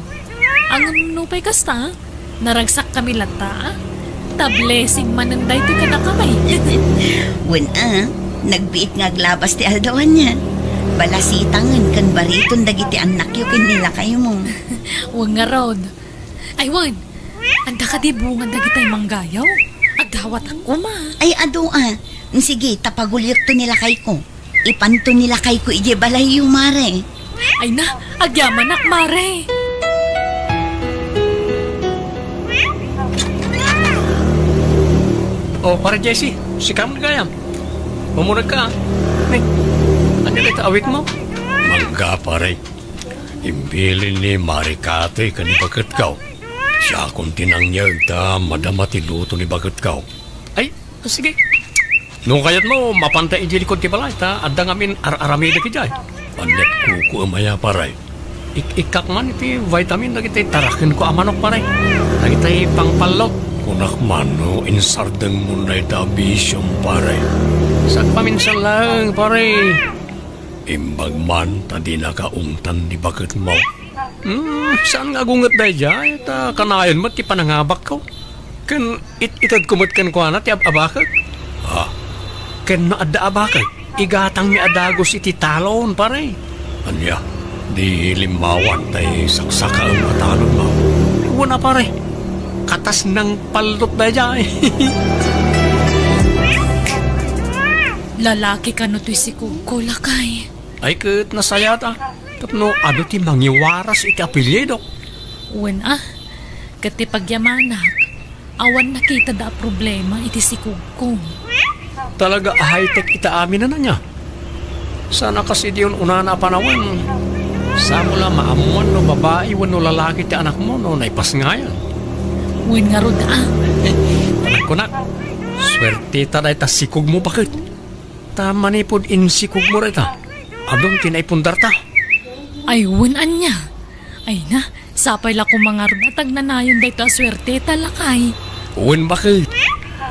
Ngem nupay kasta, naragsakkami latta. Ta blessing manen daytoy kadakami. Wen a, nagbiit nga aglabas ti aldaw ania. Balasitangen ken bariton dagiti annakyo ken ni lakaymo. Wen ngarud. Ay, wen, adda kadi bunga dagitay manggayo? Agdawatak koma. Ay, adu a. Sige, ta paguliekto ni lakayko. Ipanto ni lakayko idiay balayyo, Mare. Ay na, agyamanak, Mare. O, Pare Jesse, sika met gayam. Umunegka, a. Ni, ania dayta awitmo? Mangga, pare. Imbilin ni Mare Katoy ken ni baketko. Siakon ti nangyeg ta madama ti luto ni baketko. Ay, sige. No kayatmo, mapanta idiay likod ti balay ta adda ngamin ar-aramidek idiay. Aniat kukuem aya, pare? Ik-ikkak man iti vitamin dagiti tarakenko a manok, pare. Dagiti pangpallot. Kunak man no insardengmon dayta a bisiom, pare. Sagpaminsan laeng, pare. Imbag man ta dinaka ungtan ni baketmo. Hmm, saan nga agunget daydiay, ta kanayon met ti panangabakko. Ken it-itedko met kenkuana ti ab-abakek. Ha? Ken no adda abakek, igatangmi a dagus iti talon, pare. Ania, di limmawan tay saksakaem a talonmo? Wen a, pare. Katas nangpallot daydiay. Lalaki kano toy sikugko, lakay? Ay, ket nasayaat a. Tapno adu ti mangiwaras iti apelyidok. Wen a, ket ti pagyamanak, awan nakitada a problema iti sikugko. Talaga a high-tech ita amin a nia. Saan a kas idi un-unana a panawen, saan mo la maammuan no babai wenno lalaki ti anakmo no naipasngayan. Wen ngarud a. Panagkunak, Puerteta dayta sikogmo, baket. Ta manipud insikogmo dayta, adun ti naipundarta. Ay, wen ania? Ay na, sapay la koma ngarud a tagnanayon dayta a suerteta, lakay. Wen, baket.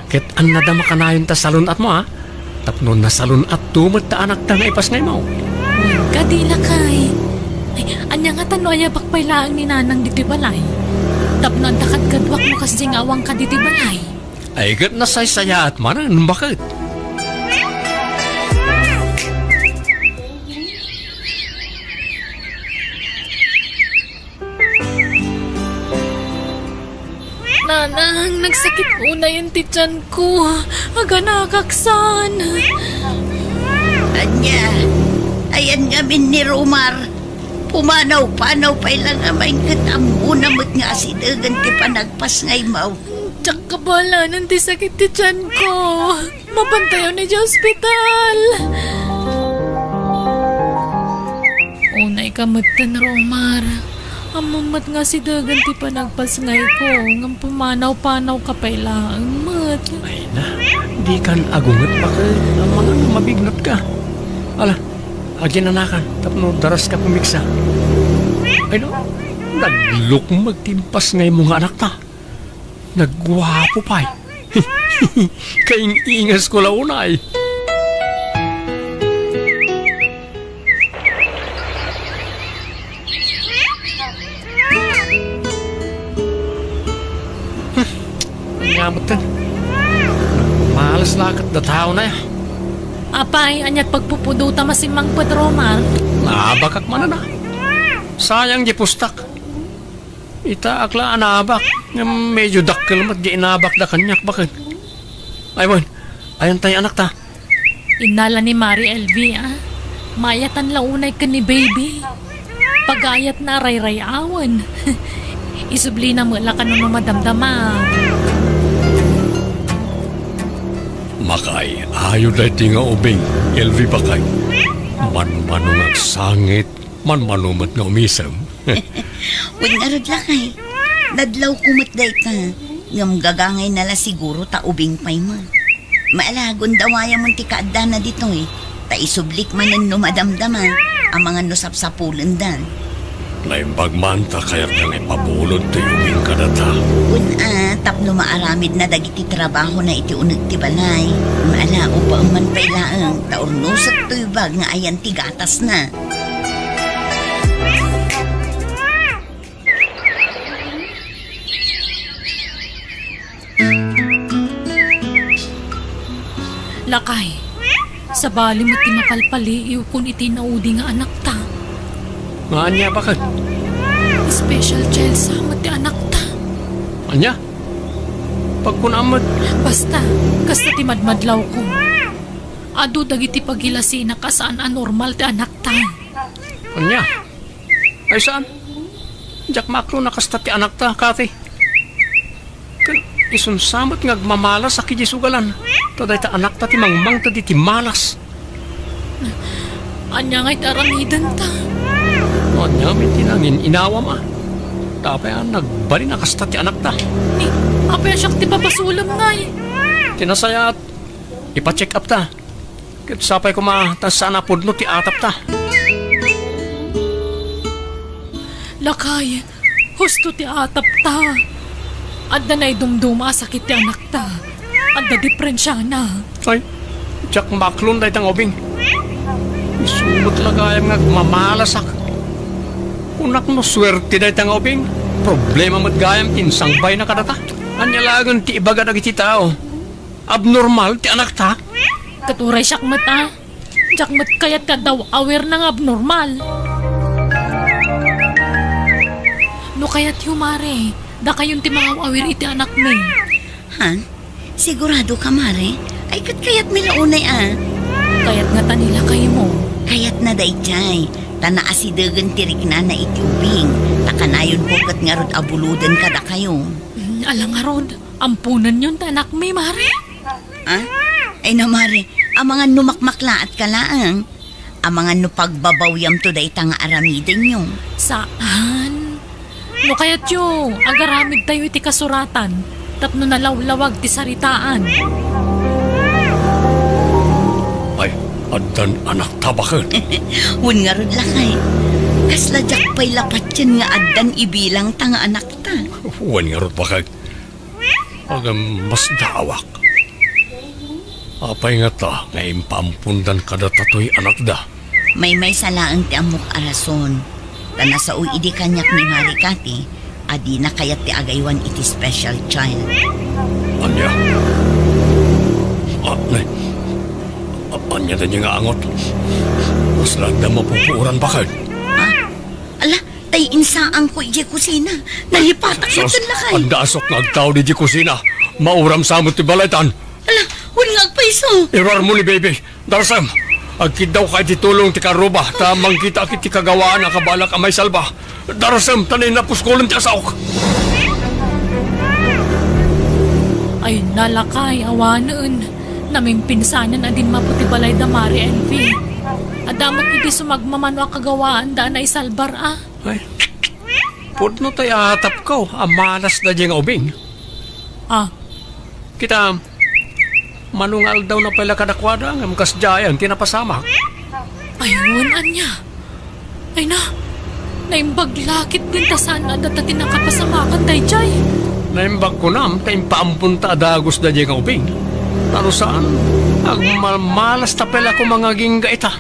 Ket annada makanayon ta salun-atmo, a? Tapno nasalun-atto met ta anakta nga ipasngaymo. Wen kadi, lakay. Ay, ania ngata no ayabak pay laeng ni Nanang ditoy balay? Tapno adda kadkaduak no kasdiay nga awan kadi ditoy balay. Ay, ket nasaysayaat manen, baket. Nanang, nagsakit unayen ti tianko. Aganakak saan. Ania? Ayan ngamin ni Romar. Pumanaw-panaw pay la ngamin ket ammona met nga asidegen ti panagpasngaymo. Diak kabalanan ti sakit ti tianko. Mapantayon idiay ospital. Unayka metten, Romar. Ammom met nga asidegen ti panagpasngayko, ngem pumanaw-panawka pay laeng met. Ay na, dikan agunget, baket. Amangan no mabignotka. Ala, aginanakan tapno daraska pumigsa. Ay no, naglukmeg ti impasngaymo nga anakta. Nagguapo pay. Kaing-ingasko la unay. Ania metten? Malas la ket dataona. Apay, aniat pagpupudota masimmangpet, Romar? Naabakak manen a. Sayang diay pustak. Itaak la a naabak, ngem medyo dakkel met diay inabakda kaniak, baket. Ay wen, ayan tay anakta? Innala ni Mari Elvie, a. Maayatan la unay ken ni Baby. Pagayatna a rayray-awen. Isublina met la kano no madamdama. Makay, ayo daytoy nga ubing, Elvie, bakay. Manmano nga agsangit, manmano met nga umisem. Wen ngarud, lakay. Nadlawko met dayta, ngem gagangayna la siguro ta ubing pay met. Ala, gundawayamon ti kaaddana ditoy, ta isublik manen no madamdama, amangan no sapsapulenda. Naimbag man ta kayatda nga ipabulod toy ubing kadata. Wen a, tapno maaramidna dagiti trabahona iti uneg ti balay. Ala, upaem man pay laeng, ta urnosek toy bag nga ayan ti gatasna. Lakay, sabali met ti mapalpaliiwkon iti naudi nga anakta. Nga ania, baket? Special child sa met ti anakta. Ania? Pagkunam met. Basta, kasta ti madmadlawko. Adu dagiti pagilasinak a saan a normal ti anakta. Ania? Ay, saan? Diak maaklon a kasta ti anakta, Kathy. Ken isunsa met nga agmamalasak idiay sugalan. Ta dayta anakta ti mangmangted iti malas. Ania ngay ti aramidenta? Ania met ti nangin-inawam a? Apay a nagbalin a kasta ti anakta? Ni, apay a siak ti pabasolem ngay? Ti nasayaat, ipa-check up ta. Ket sapay koma ta saan a pudno ti atapta. Lakay, husto ti atapta. Adda naidumduma a sakit ti anakta. Adda depresiana. Ay, diak maaklon dayta nga ubing. Isu met la gayam nga agmamalasak. Kunak no suerte dayta nga ubing. Problema met gayam ti insangbayna kadata. Ania laengen ti ibaga dagiti tao? Abnormal ti anakta? Ket uray siak met a. Diak met kayat nga adda awirna nga abnormal. No kayatyo, Mare, dakayon ti mangaw-awir iti anakmi. Ha? Sigurado ka, Mare? Ay, ket kayatmi la unay a. Kayat ngata ni lakaymo. Kayatna daydiay. Ta naasidegen ti riknana iti ubing. Ta kanayonko ket ngarud a buloden kadakayo. Mm, ala ngarud. Amponenyon ti anakmi, Mare. Ah? Ay na, Mare, amangan no makmaklaatka laeng. Amangan no pagbabawiamto dayta nga aramidenyo. Saan? No kayatyo, agaramidtayo iti kasuratan tapno nalawlawag ti saritaan. Addan anakta, baket? Wen ngarud, lakay. Kasla diak pay la patien nga addan ibilangta nga anakta. Wen ngarud, baket? Agam, masdaawak. Apay ngata nga impaampondan kadata toy anakda? Maymaysa laeng ti ammok a rason. Ta nasao idi kaniak ni Mari Cathy a dina kayat ti agaywan iti special child. Ania? Ah, nay. A-, ania daydi nga angot? Kasla adda mapupuoran, baket? Ha? Ala, tay insaangko idiay kusina. Nalipatak. Sus, ket lakay. Adda asok nga agtaud idiay kusina. Mauram sa met ti balaytan. Ala, wen nga agpayso. Iruarmo ni baby. Darsem, agkiddawka iti tulong ti karuba, ta mangkitak iti kagawaan a kabalak a maisalba. Darsem, ta nainna puskolem ti asaok. Ay, nalakay, awanen. Namimpinsanen a dimmapo ti balay da Mari Elvie. Adda met idi sumagmamano a kagawaan da a naisalbar a. Ay, pudno tay atapko a malas daydi nga ubing. Ah. Kita, mano nga aldawna pay la kadakuada, ngem kasdiay ti napasamak. Ay, wen ania? Ay na, naimbag la ketdin ta saan a data ti nakapasamakan daydiay. Naimbag kunam ta impaamponta a dagus daydiay nga ubing. Ta no saan, agmalmalasta pay la koma nga agingga ita.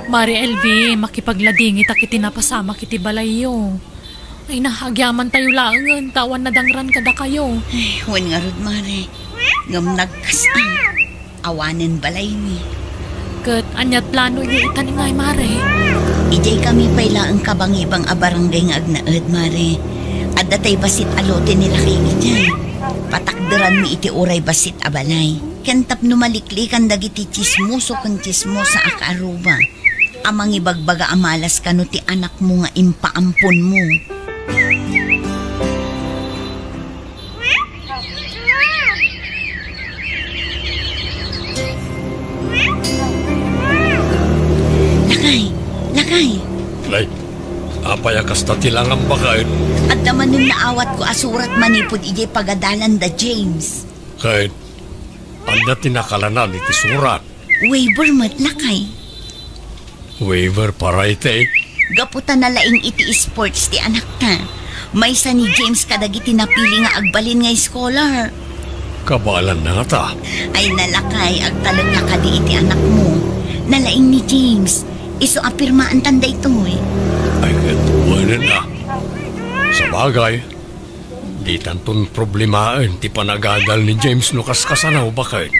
Mari Elvie, makipagladingitak iti napasamak iti balayyo. Ay na, agyamantayo laengen, ta awan nadangran kadakayo. Ay, wen ngarud, Mare. Ngem nagkas-, awanen balaymi. Ket ania't planoyo itan ngay, Mare? Idiay kami pay laeng kabangibang a barangay nga agnaed, Mare. Adda tay bassit a lote ni lakay idiay. Patakderanmi iti uray bassit a balay. Ken tapno maliklikan dagiti tsismoso ken tsismosa a kaaruba a mangibagbaga a malas kano ti anakmo nga impaamponmo. Lakay! Lakay! Nay, apay a kasta ti langam, baket? Adda manen naawatko a surat manipud idiay pagadalan da James. Ket adda ti nakalanan iti surat. Waiver met, lakay. Waiver para iti? Gapu ta nalaing iti sports ti anakta. Maysa ni James kadagiti napili nga agbalin nga scholar. Kabaelanna ngata? Ay, nalakay, agtalekka kadi iti anakmo. Nalaing ni James. Isu a pirmaantan daytoy. Ay, ket wen a. Sabagay, ditanton problemaen ti panagadal ni James no kaskasano, baket?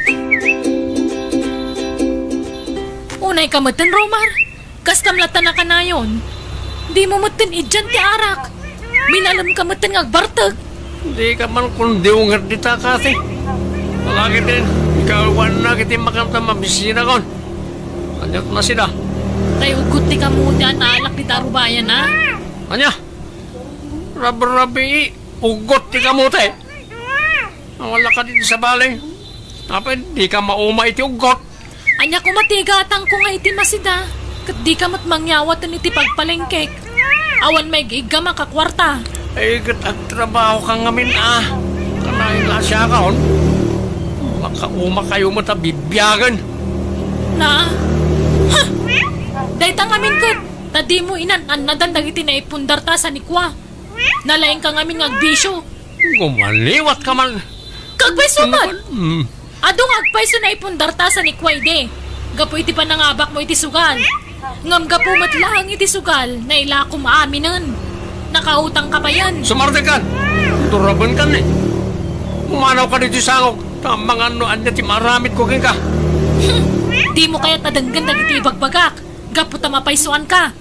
Unayka metten, Romar. Kastam latta nakanayon. Dimo metten idian ti arak. Minalemka metten nga agbartek. Dika man kundiwnget dita, Cathy. Alagiden, ikaw awannak iti makanta mabisinakon. Ania't nasida? Tay uggot ti kamote a naalak dita rubayan, a? Ania? Rabrabii, uggot ti kamote. Awalak kadi iti sabali. Apay, dika mauma iti uggot. Ania koma ti igatangko nga iti masida, ket dika met mangyawaten iti pagpalengkek. Awan maig-iggam a kakuarta. Ay, ket agtrabahoka ngamin a. Kanayon la a siakon. Makauma kayo met a bibiagen. Na? Ha? Dayta ngamin ket, ta dimo inan-annadan dagiti naipundarta sa ni Kua. Nalaingka ngamin nga agbisio. Gumaliwat ka man. Kagpayso met. Hmm. Adu nga agpayso naipundarta sa ni Kua idi. Gapu iti panangabakmo iti sugal. Ngem gapu met laeng iti sugal, nailakom aminen. Nakautangka payen. Sumardikan. Durabenkan ni. Pumanawka ditoy sangok. Ta amangan no ania ti maaramidko kenka. Hmm. Dimo kayat a denggen dagiti ibagbagak. Gapu ta mapaysoanka.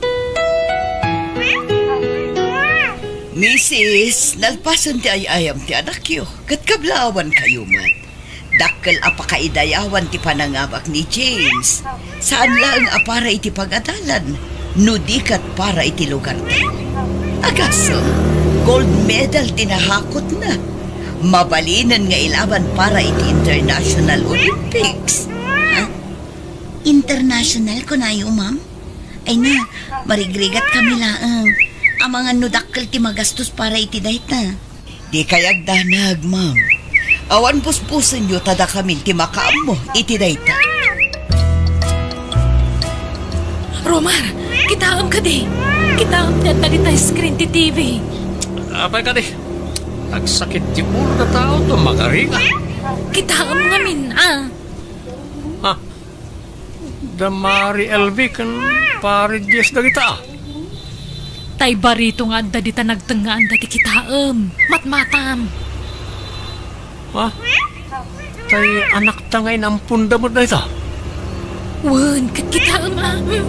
Misis, nalpasen ti ay-ayam ti anakyo, ket kablaawankayo met. Dakkel a pakaidayawan ti panangabak ni James. Saan laeng a para iti pagadalan, no di ket para iti lugartayo. Agasem, gold medal ti nahakotna. Mabalinen nga ilaban para iti International Olympics. Ha? International, kunayo, ma'am? Ay na, marigrigat kami laeng. Amangan no dakkel ti magastos para iti dayta. Dikay agdanag, ma'am. Awan busbusenyo ta dakamin ti makaammo iti dayta. Romar, kitaem kadi. Kitaem ti adda dita screen ti T V. Apay kadi? Agsakit ti ulo na tao to, magaring a. Kitaem ngamin, a. Ha? Da Mari Elvi ken Pari Jess dagita. Tay barito nga adda dita nagtengngaanda ti kitaem. Matmatam. Ha? Tay anakta nga inamponda met dayta? Wen, ket kitaem a. Hmm.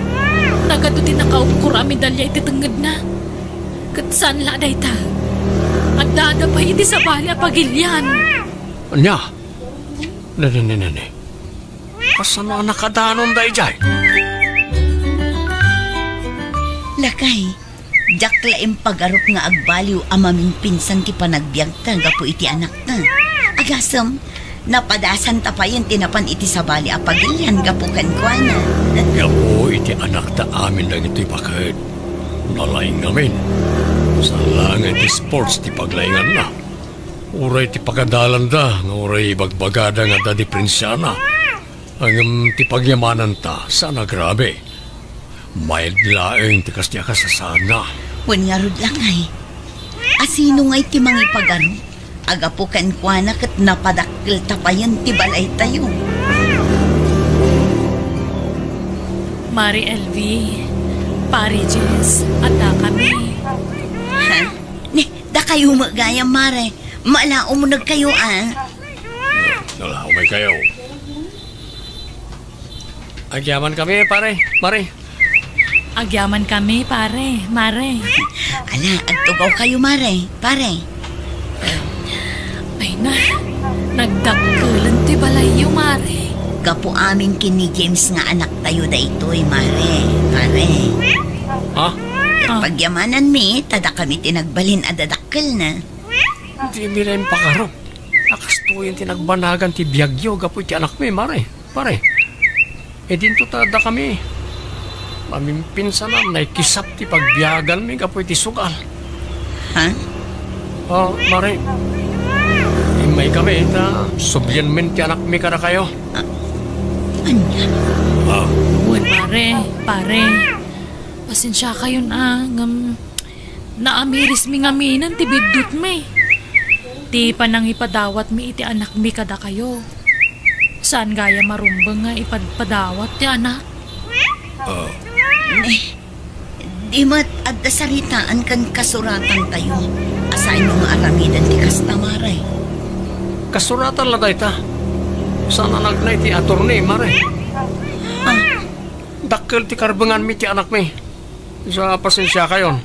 Nagadu ti nakaukor a medalya iti tengngedna. Ket saan la dayta. Adda-adda pay iti sabali a pagilian. Ania? Ne, ne, ne, ne, ne. Kasano a nakadanon daydiay? Lakay, diak la impagarup nga agbaliw a mamimpinsan ti panagbiagta gapu iti anakta. Agasem, napadasanta payen ti napan iti sabali a pagilian gapu kenkuana. Gapu iti anakta amin dagitoy baket. Nalaing ngamin. Saan la nga iti sports ti paglainganna. Uray ti pagadalanda nga uray ibagbagada nga adda diperensiana. Ngem ti pagyamananta, saan a grabe. Mayat laeng ti kasdi a kasasaadna. Wen ngarud, Lakay, a sino ngay ti mangipagarup? Agapu kenkuana ket napadakkelta payen ti balaytayo. Mari Elvi, Pari Jess, addakami. Ha? Ni, dakayo met gayam, Mare. Mala, umunegkayo, a. Ala, umaykayo. Agyamankami, pare, mare. Agyamankami, pare, mare. Ala, agtugawkayo, mare, pare. Ay na, nagdakkelan ti balayyo, mare. Gapu amin ken ni James nga anaktayo daytoy, mare, pare. Ha? Ah. Pagyamananmi, ta dakami ti nagbalin a dadakkelna. Dimi la impakarup. A kastoyen ti nagbanagan ti biagyo gapu iti anakmi, mare, pare. Idinto ta dakami, mamimpinsanan, naikisap ti pagbiaganmi gapu iti sugal. Ha? Oh, mare. Immaykami ta sublianmin ti anakmi kadakayo. Ah, ania? Ah. Wen, mare, pare. Pasensiakayon a, ngem naamirismi ngaminen ti biddutmi. Ti panangipadawatmi iti anakmi kadakayo. Saan gayam a rumbeng nga ipadpadawat ti anak. Ah. Ne, di met adda saritaan ken kasuratantayo a saanyo nga aramiden ti kasta, mare. Kasuratan la dayta. Saan a nagnay ti attorney, mare. Ah. Dakkel ti karbenganmi ti anakmi. Sa pasensiakayon.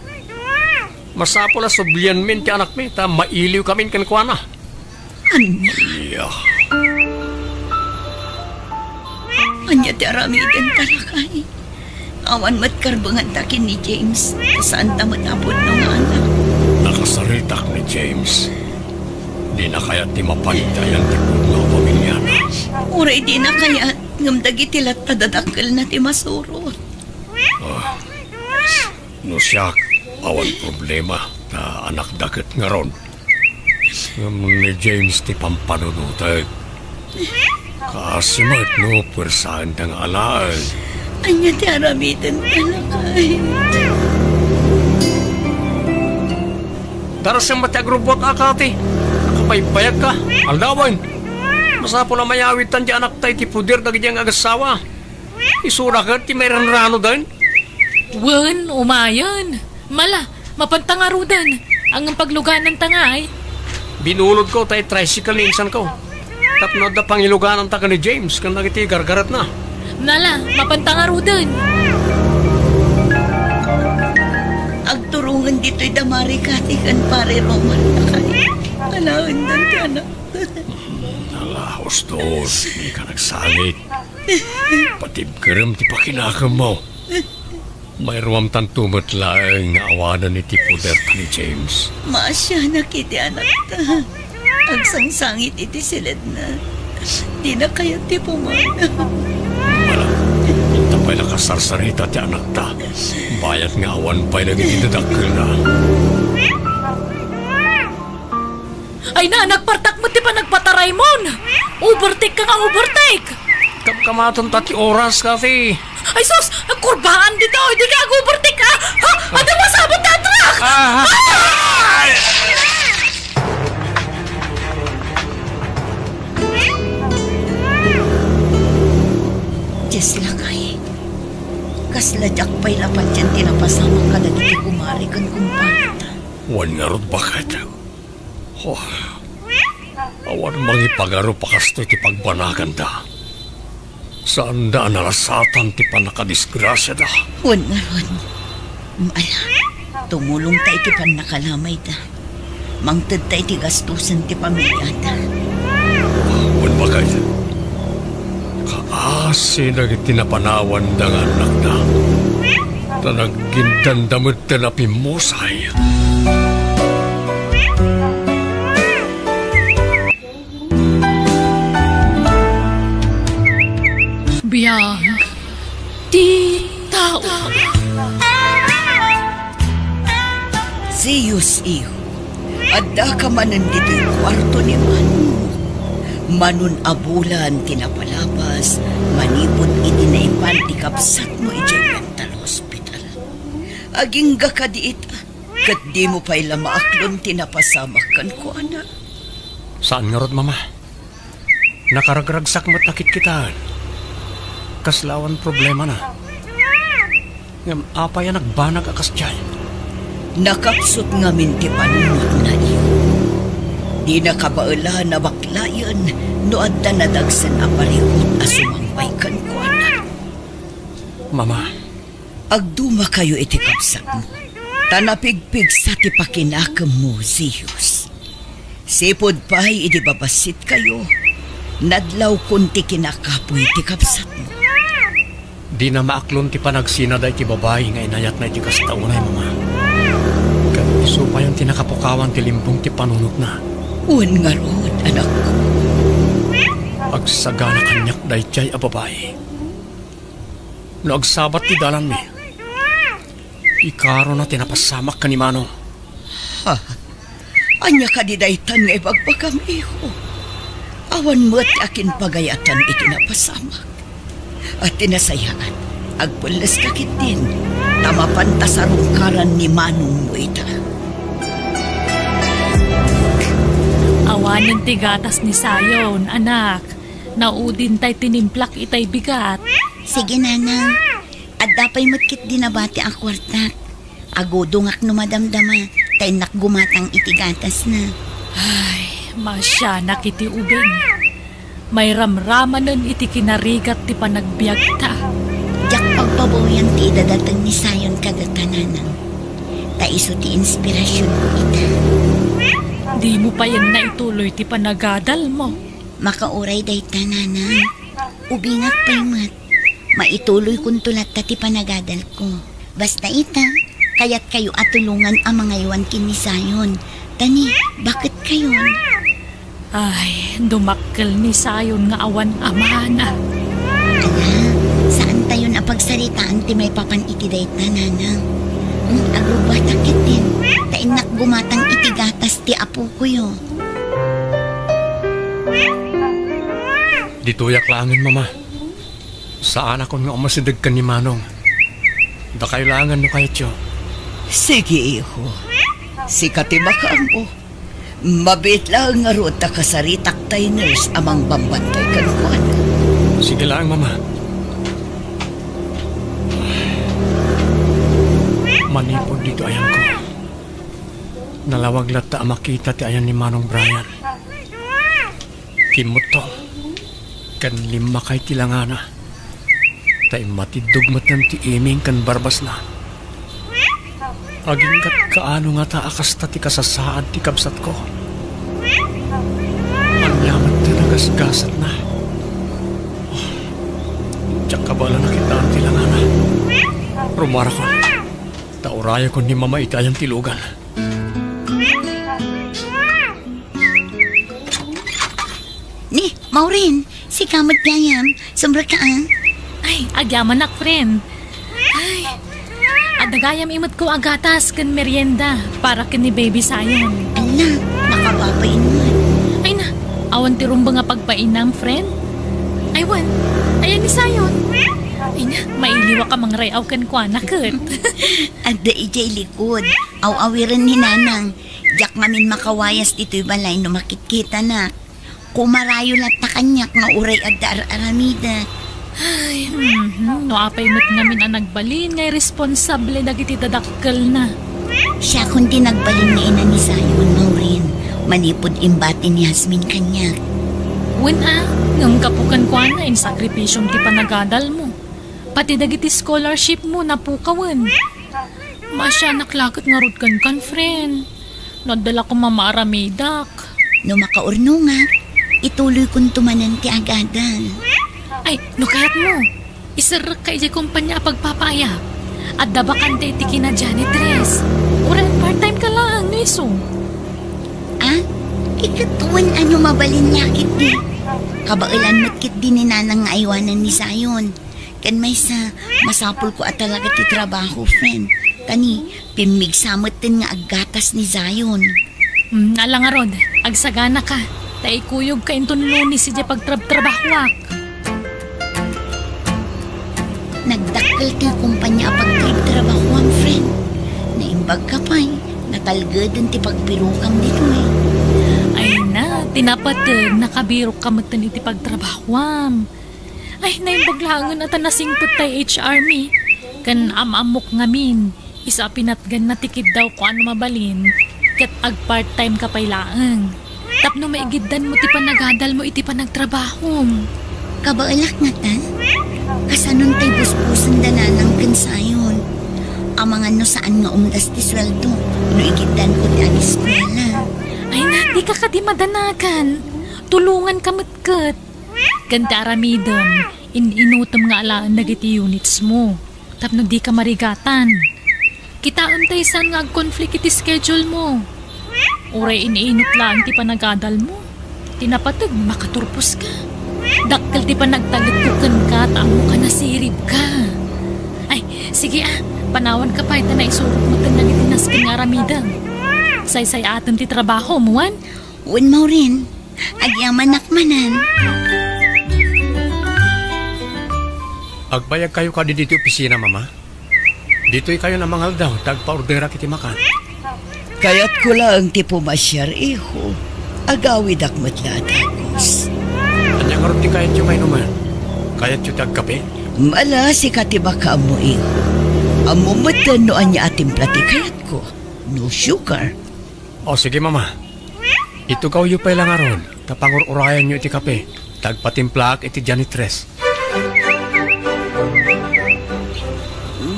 Masapul a sublianmin ti anakmi, ta mailiwkamin kenkuana. Ania? Ania? Ania ti aramidenta, lakay? Awan met karbenganta ken ni James, ta saanta met a pudno nga anak. Nakasaritak ni James. Dina kayat ti mapantayan ti pudno a pamiliana. Uray dina kayat, ngem dagiti latta dadakkelna ti masurot. Ah. No siak, awan problema, ta anakda ket ngarud. Ngem ni James ti pampanunotek. Kaasi met no puersaenta nga alaen. Ania ti aramiden, lakay? Darasem met ti agrubbuat a, Kati. Nakabaybayagka. Aldawen. Masapul a mayawidtan ti anakta iti poder dagiti nga agassawa. Isuna ket ti mairanranoden. Wen, umayen. Mala, mapanta ngaruden. Ngem paglugananta ngay. Binulodko tay tricycle ni insanko. Tapno adda pangilugananta ken ni James ken dagiti gargaretna. Mala, mapanta ngaruden. Agturongen ditoy da Mari Kati ken Pare Roman, lakay. Alaenden ti anak. Ala, ustos, dika nagsangit. Patibkerem ti pakinakemmo. Mairuamtanto met laeng nga awanen iti poderta ni James. Maasianak iti anakta. Agsangsangit iti siledna. Dina kayat ti pumanaw. Mala, inta pay la kasarsarita ti anakta. Bayat nga awan pay dagiti dadakkelna. Ay na, nagpartak met ti panagpataraymon. Overtake ka nga overtake. Kamkamaton ta ti oras, Kathy. Ay sus, nagkurbaan dito. Hindi ka ag-overtake, ah. Ha? Ano masabot na truck? Ah! Ay! Diyos lakay. Kasla diak pay la patien ti napasamak kadagiti kumare ken kumpadeta. Wen ngarud, baket. Oh, awan mangipagarup a kastoy ti pagbanaganda. Saanda a nalasatan ti pannakadisgrasiada. Wen ngarud, ala, tumulongta iti pannakalamayda. Mangtedta iti gastusen ti pamiliada. Wen, baket, kaasi dagiti napanawanda nga annakda. Ta nagindanda met ti napimmusay. Biag ti tao. Zeus, iho, addaka manen ditoy kuarto ni Manon. Manon a bulan ti napalabas manipud idi naipan ti kabsatmo idiay mental hospital. Agingga kadi ita, ket dimo pay la maaklon ti napasamak kenkuana. Saan ngarud, Mama. Nakaragragsak met a kitkitaen. Kasla awan problemana. Ngem apay a nagbanag a kasdiay? Nakapsut ngamin ti panunotna, iho. Dina kabaelan a baklayen no adda nadagsen a parikut a sumangpay kenkuana. Mama. Agdumakayo iti kabsatmo, ta napigpigsa ti pakinakemmo, Zeus. Sipud pay idi babassitkayo, nadlawkon ti kinakapuy ti kabsatmo. Dina maaklon ti panagsina daytoy babai nga inayatna iti kasta unay, Mama. Ket isu payen ti nakapukawan ti limbong ti panunotna. Wen ngarud, anakko. Agsagana kaniak daytoy a babai. No agsabat ti dalanmi, ikarona ti napasamak ken ni Manong. Ha? Ania kadi daytan nga ibagbagam, iho? Awan met ti akinpagayatan iti napasamak. A ti nasayaat, agpelleska ketdin, ta mapanta sarungkaran ni Manongmo ita. Awanen ti gatas ni Zion, anak. Naudin tay tinimplak itay bigat. Sige, Nanang. Adda pay met ketdi nabati a kuartak. Agudongak no madamdama, ta innak gumatang iti gatasna. Ay, masianak iti ubing. Mairamramanen iti kinarigat ti panagbiagta. Diak pagbabawian ti idadateng ni Zion kadata, Nanang. Ta isu ti inspirasionko ita. Dimo payen naituloy ti panagadalmo. Makauray dayta, Nanang. Ubingak pay met. Maituloykonto latta ti panagadalko. Basta ita, kayatkayo a tulongan a mangaywan ken ni Zion. Ta ni, baketkayon? Ay, dumakkel ni Zion nga awan amana. Ala, saantayon a pagsaritaan ti maipapan iti dayta, Nanang. Hmm, agrubbuatak ketdin, ta innak gumatang iti gatas ti apokoyo. Ditoyak laengen, Mama. Saanakon nga umasideg ken ni Manong. Dakayo laengen no kayatyo. Sige, iho. Sika ti makaammo. Mabiit laeng ngarud ta kasaritak tay nurse a mangbambantay kenkuana. Sige laeng, Mama. Manipud ditoy ayanko, nalawag latta a makita ti ayan ni Manong Brian. Kimmuttong ken limmakay ti langana, ta immatiddog metten ti iming ken barbasna. Agingga't kaano ngata a kasta ti kasasaad ti kabsatko? Ania met ti nagasgasatna? Oh, diak kabaelan a kitaan ti langana. Rumarakon, ta urayakon ni Mama iti ayan ti lugan. Ni, Maureen, sika met gayam. Sumrek ka, ah. Ay, agyamanak, friend. Ay, adda gayam imetko a gatas ken merienda para ken ni Baby Zion. Ala, Papainman. Ay na, awan ti rumbeng a pagpainam, friend? Ay, wen. Ayan ni Zion. Ay na, mailiwak a mangray-aw kenkuana ket. Adda idiay likod. Aw-awiren ni Nanang. Diak ngamin makawayas ditoy balay no makitkitanak. Kumarayo latta kaniak nga uray adda ar-aramidek. Ay, mhm. No apay met ngamin a nagbalin nga irresponsable dagiti dadakkelna. Siakon ti nagbalin nga ina ni Zion, Maureen, manipud imbati ni Jasmine kaniak. Wen a, ngem gapu kenkuana, insakripisyom ti panagadalmo. Pati dagiti scholarshipmo, napukawen. Maasianak la ket ngarud kenkan, friend. No adda la koma maaramidak. No makaurnongak, ituloykonto manen ti agadal. Ay, no kayatmo, iserrekka idiay kompania a pagpapaayap. Adda bakante iti kina janitress. Uray part-time ka laeng, no isu. Ah? Iket wen a no mabalinna ketdi. Kabaelan met ketdi ni Nanang nga aywanen ni Zion. Ken maysa, masapulko a talaga ti trabaho, friend. Ta ni, pimmigsa metten nga aggatas ni Zion. Hmm, ala ngarud, agsaganaka, ta ikuyogka inton Lunes idiay pagtrabtrabahoak. Nagdakkel ti kompania a pagtrabtrabahoam, friend. Naimbagka pay, natalgeden ti pagbirokam ditoy. Ay na, ti napateg, nakabirokka metten iti pagtrabahoam. Ay, naimbag laengen a ta nasingpet tay H R mi. Ken am-ammok ngamin, isu a pinatganna ti kiddawko a no mabalin, ket ag-part-time ka pay laeng. Tapno maigiddanmo ti panagadalmo iti panagtrabahom. Kabaelak ngatan? Kasanon tay busbusen da Nanang ken Zion? Amangan no saan nga umdas ti sueldo no igiddanko ti ageskuela. Ay na, dika kadi madanagan. Tulonganka met ket. Ken ti aramidem, in-inutem nga alaen dagiti units mo, tapno dika marigatan. Kitaem tay saan nga ag-conflict iti schedule mo. Uray in-inut laeng ti panagadal mo. Ti napateg, makaturpos ka. Dakkel ti panagtalekko kenka, ta ammo ka nasirib ka. Ay, sige a, panawan ka pay ta naisurot metten dagiti nasken nga aramidem. Saysay-aten ti trabahom, wen? Wen, Maureen. Agyamanak manen. Agbayag kayo kadi ditoy opisina, Mama? Ditoy kayo a mangaldaw, ta agpaorderak iti makan. Kayatko laeng ti pumasiar, iho. Agawidak met la a dagus. Ania ngarud ti kayatyo mainuman? Kayatyo ti agkape? Ala, sika ti makaammo, iho. Ammom metten no ania a timpla ti kayatko. No sugar. O, sige, Mama. Itugawyo pay la ngarud, ta pangur-urayanyo iti kape, ta agpatimplaak iti janitress.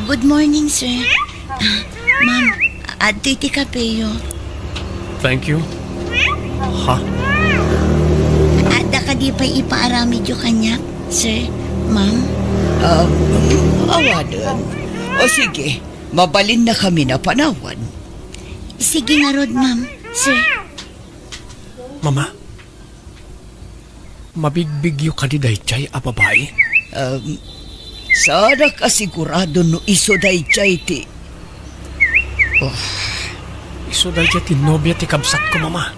Good morning, sir. Ah, ma'am, adtoy ti kapeyo. Thank you. Ha? Adda kadi pay ipaaramidyo kaniak, sir, ma'am? Um, awanen. O sige, mabalinnakami a panawan. Sige ngarud, ma'am, sir. Mama, mabigbigyo kadi daydiay a babai? Um, saanak a sigurado no isu daydiay ti, oh. Isu daydiay ti nobia ti kabsatko, Mama.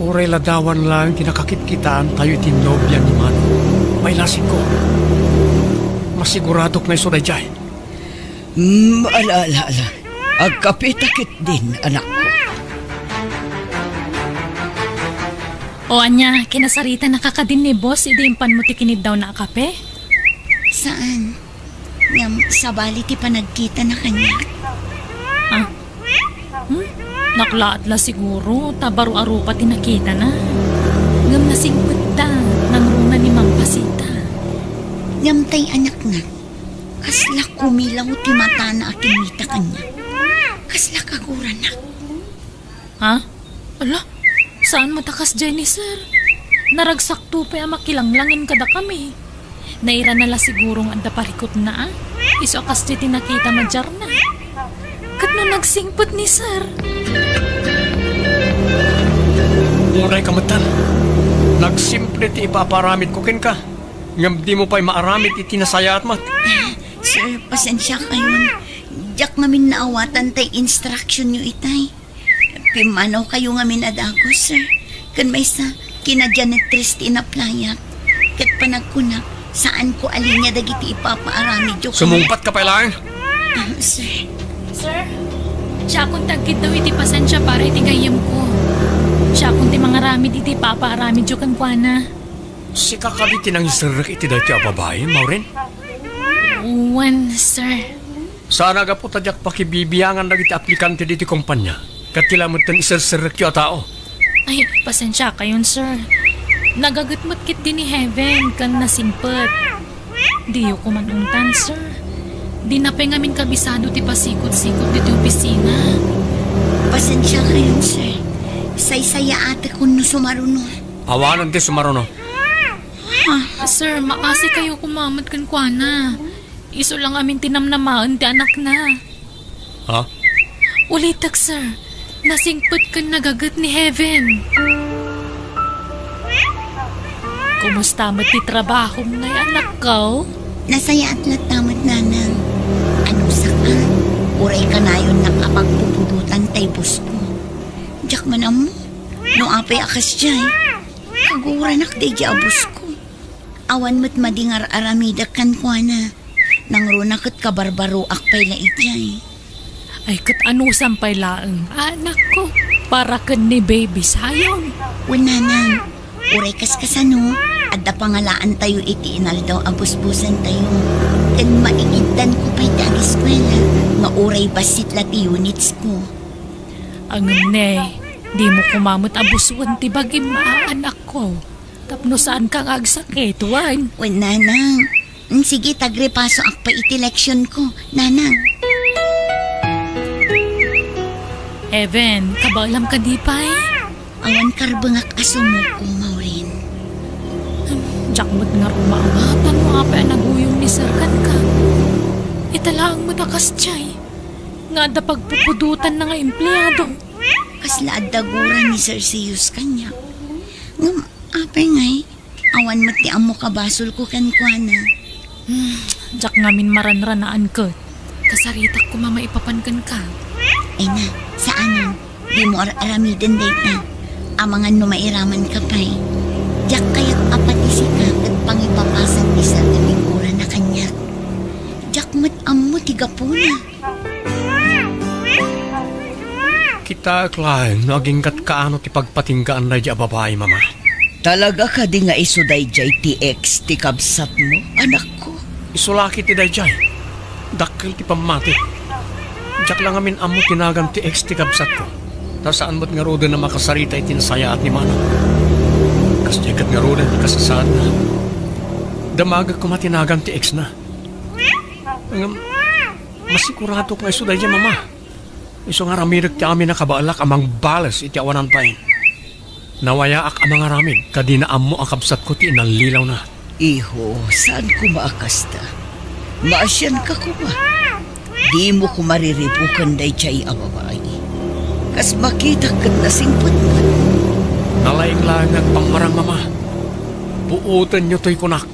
Uray ladawan laeng ti nakakitkitaantayo iti nobia ni Mano. Mailasingko. Masiguradok nga isu daydiay. Hmm, ala, ala, ala. Agkapeta ketdin, anakko. O ania, kinasaritanaka kadin ni boss idi impanmo ti kiniddawna a kape? Saan. Ngem sabali ti panagkitana kaniak. Ah? Hmm? Naklaat la siguro, ta baro a rupa ti nakitana. Ngem nasingpetda, nangruna ni Ma'am Pasita. Ngem tay anakna, kasla kumilaw ti matana a kimmita kaniak. Kasla kaguranak. Ha? Ala, saan met a kasdiay ni sir? Naragsakto pay a makilanglangen kadakami. Nairana la siguro nga adda parikutna, a? Isu a kasdiay ti nakita madiarna. Ket no nagsingpet ni sir? Uray ka metten. Nagsimple ti ipaaparamidko kenka. Ngem dimo pay maaramid iti nasayaat met. Sir, pasensiakayon. Diak ngamin naawatan tay instructionyo itay. Pimmanawkayo ngamin a dagus, sir. Ken maysa, kinajanitress ti inaplayak. Ket panagkunak, saanko a linia dagiti ipapaaramidyo. Sumungbat ka pay laeng? Ah, sir. Sir, siakon ti agkiddaw iti pasensia para iti gayyemko. Siakon ti mangaramid iti ipapaaramidyo kenkuana. Sika kadi ti nangiserrek iti daytoy a babai, Maureen? Wen, sir. Saan a gapu ta diak pakibibiangan dagiti aplikante ditoy kompania. Ket ti laeng metten iserserrekyo a tao. Ay, pasensiakayon, sir. Nagaget met ketdi ni Heaven ken nasingpet. Diyo koma untan, sir. Dina pay ngamin kabisado ti pasikut-sikut ditoy opisina. Pasensiakayon, sir. Saysayaatekon no sumaruno. Awanen ti sumaruno. Ah, sir, maasikayo koma met kenkuana. Isu la ngamin ti namnamaen ti anakna. Ha? Ulitek, sir. Nasingpet ken nagaget ni Heaven. Kumusta met ti trabahom ngay, anakko? Nasayaat latta met, nanang. Anusaka, uray kanayonnak a pagpupudotan tay bosko. Diak man ammo no apay a kasdiay. Kagurannak daydiay a bosko. Awan met madi nga ar-aramidek kenkuana. Nangruna ket kabarbaroak pay la idiay. Ay, ket anusam pay laeng, anakko, para ken ni Baby Zion. Wen, nanang, uray kaskasano, adda pangalaantayo iti inaldaw a busbusantayo. Ken maikiddanko pay ti ageskuela, nga uray bassit la ti unitsko. Ngem ne, dimo koma met a busuen ti bagim, anakko. Tapno saanka nga agsakit, wen? Wen, nanang. Mm, sige, tagripasoak pay iti leksionko, nanang. Heaven, kabaelam kadi pay? Awan karbengak a sumuko, Maureen. Diak met ngarud maawatan no apay a naguyong ni Sir kenka. Ita laeng met a kasdiay nga adda pagpupudotanna nga empleado. Kasla adda gura ni Sir Zeus kaniak. Ngem apay ngay, awan met ti ammo kabasolko kenkuana. Hmm, diak ngamin maranranaan ket kasaritak koma maipapan kenka. Ay na, saanen. Dimo ar-aramiden dayta. Amangan no mairamanka pay. Diak kayat a pati sika ket pangipapasan ti sarta ti gurana kaniak. Diak met ammo ti gapuna. Kitaek laeng no agingga't kaano ti pagpatinggaan daydiay a babai, Mama. Talaga kadi nga isu daydiay ti ex ti kabsatmo, anakko? Isu la ketdi daydiay. Dakkel ti pammati. Diak la ngamin ammo ti nagan ti ex ti kabsatko. Ta saan met ngaruden a makasarita iti nasayaat ni Manong. Kasdiay ket ngaruden ti kasasaadna. Damagek koma ti nagan ti exna. Ngem, masiguradok nga isu daydiay, Mama. Isu nga aramidek ti amin a kabaelak a mangbales iti awanan pay. Nawayaak a mangaramid, ta dina ammo a kabsatko ti inallilawna. Iho, saan koma a kasta? Maasianka koma. Dimo koma riribuken daydiay a babai. Kas makitak ket nasingpet met. Nalaing laeng nga agpammarang, Mama. Puotenyo toy kunak.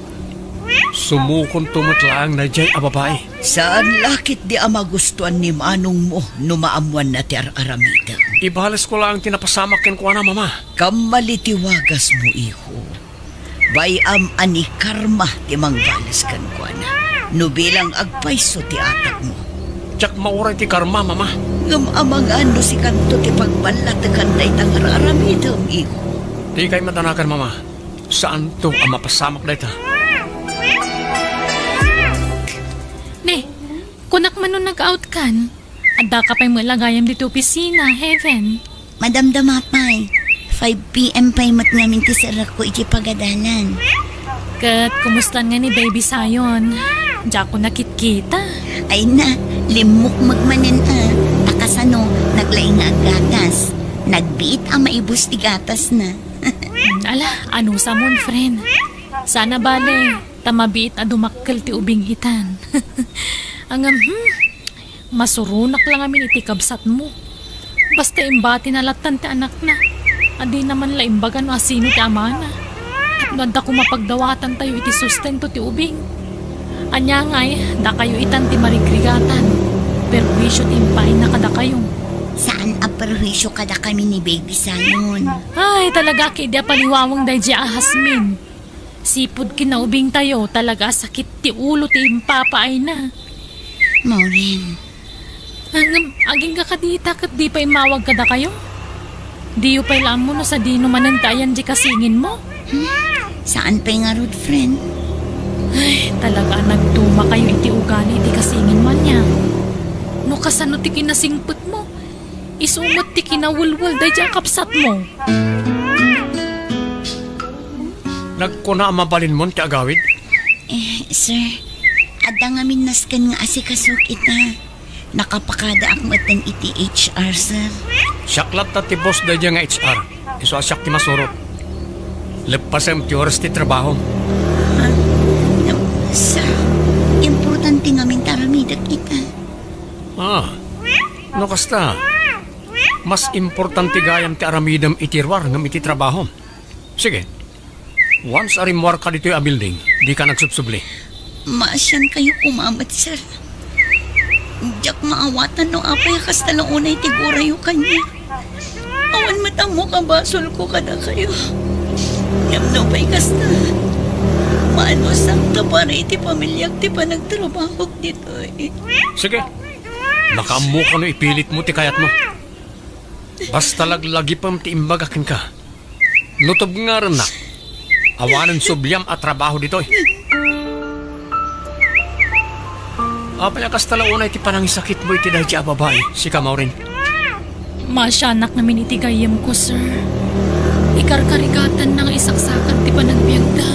Sumukonto met laeng daydiay a babai. Saan la ketdi a magustuan ni manongmo no maammoanna ti ar-aramidem. Ibalesko laeng ti napasamak kenkuana, Mama. Kammali ti wagasmo, iho. Bay-am a ni karma ti mangbales kenkuana no bilang agpayso ti atakmo. Diak mauray ti karma, Mama. Ngem amangan no sikanto ti pagballatekan dayta nga ar-aramidem, iho. Dikay madanagan, Mama. Saanto a mapasamak dayta. Ne, kunak man no nag-out kan? Addaka pay met la gayam ditoy opisina, Heaven. Madamdama pay. Five P M pay met ngamin ti serrekko iti pagadalan. Ket kumustan nga ni Baby Zion? Diakon nakitkita. Ay na, limmukmeg manen a. Ta kasano, naglaing nga aggatas. Nagbiit a maibus ti gatasna. Hmm, ala, anusamon, friend? Saan a bale, ta mabiit a dumakkel ti ubing itan. Ngem, hmm, masuronak la ngamin iti kabsatmo. Basta imbatina lattan ti anakna, a dina man la imbaga no asino ti amana. Tapno adda koma pagdawatantayo iti sustento ti ubing. Ania ngay, dakayo itan ti marigrigatan, perwisyo ti impaayna kadakayo. Saan a perhuisio kadakami ni Baby Zion. Ay, talaga, ket di a paliwaweng daydi a Jasmine. Sipud kinaubingtayo, talaga a sakit ti ulo ti impapaayna. Maureen. Ngem, agingga kadi ita ket di pay immawag kadakayo? Diyo pay la ammo no sadino manen ti ayan di kasinginmo? Hmm? Saan pay ngarud, friend? Ay, talaga a nagdumakayo iti ugali iti kasinginmo ania. No kasano ti kinasingpetmo? Isu met ti kinawelwel daydi a kabsatmo. Nagkuna a mabalinmon ti agawid? Eh, sir, adda ngamin nasken nga asikasok ita. Nakapakadaak metten iti H R, sir. Siak latta ti boss daydiay nga H R. Isu a siak ti masurot. Leppasem ti oras ti trabaho. Ah, no, sir, importante ngamin ti aramidek ita. Ah, no kasta, mas importante gayam ti aramidem iti ruar ngem iti trabaho. Sige. Once a rimmuarka ditoy a building, dika nagsubsubli. Maasiankayo koma met, sir. Diak maawatan no apay a kasta la unay ti gurayo kaniak. Awan met ammo a basolko kadakayo. Ngem no pay kasta, maanusakta para iti pamiliak ti panagtrabahok ditoy. Sige. Makaammoka no ipilitmo ti kayatmo. Basta laglagipem ti imbaga kenka. No tubngarennak, awanen subliam a trabaho ditoy. Apay a kasta la unay ti panangisakitmo iti daydi a babai, sika, Maureen? Maasianak ngamin iti gayyemko, sir. Ikarkarigatanna nga isaksakan ti panagbiagda.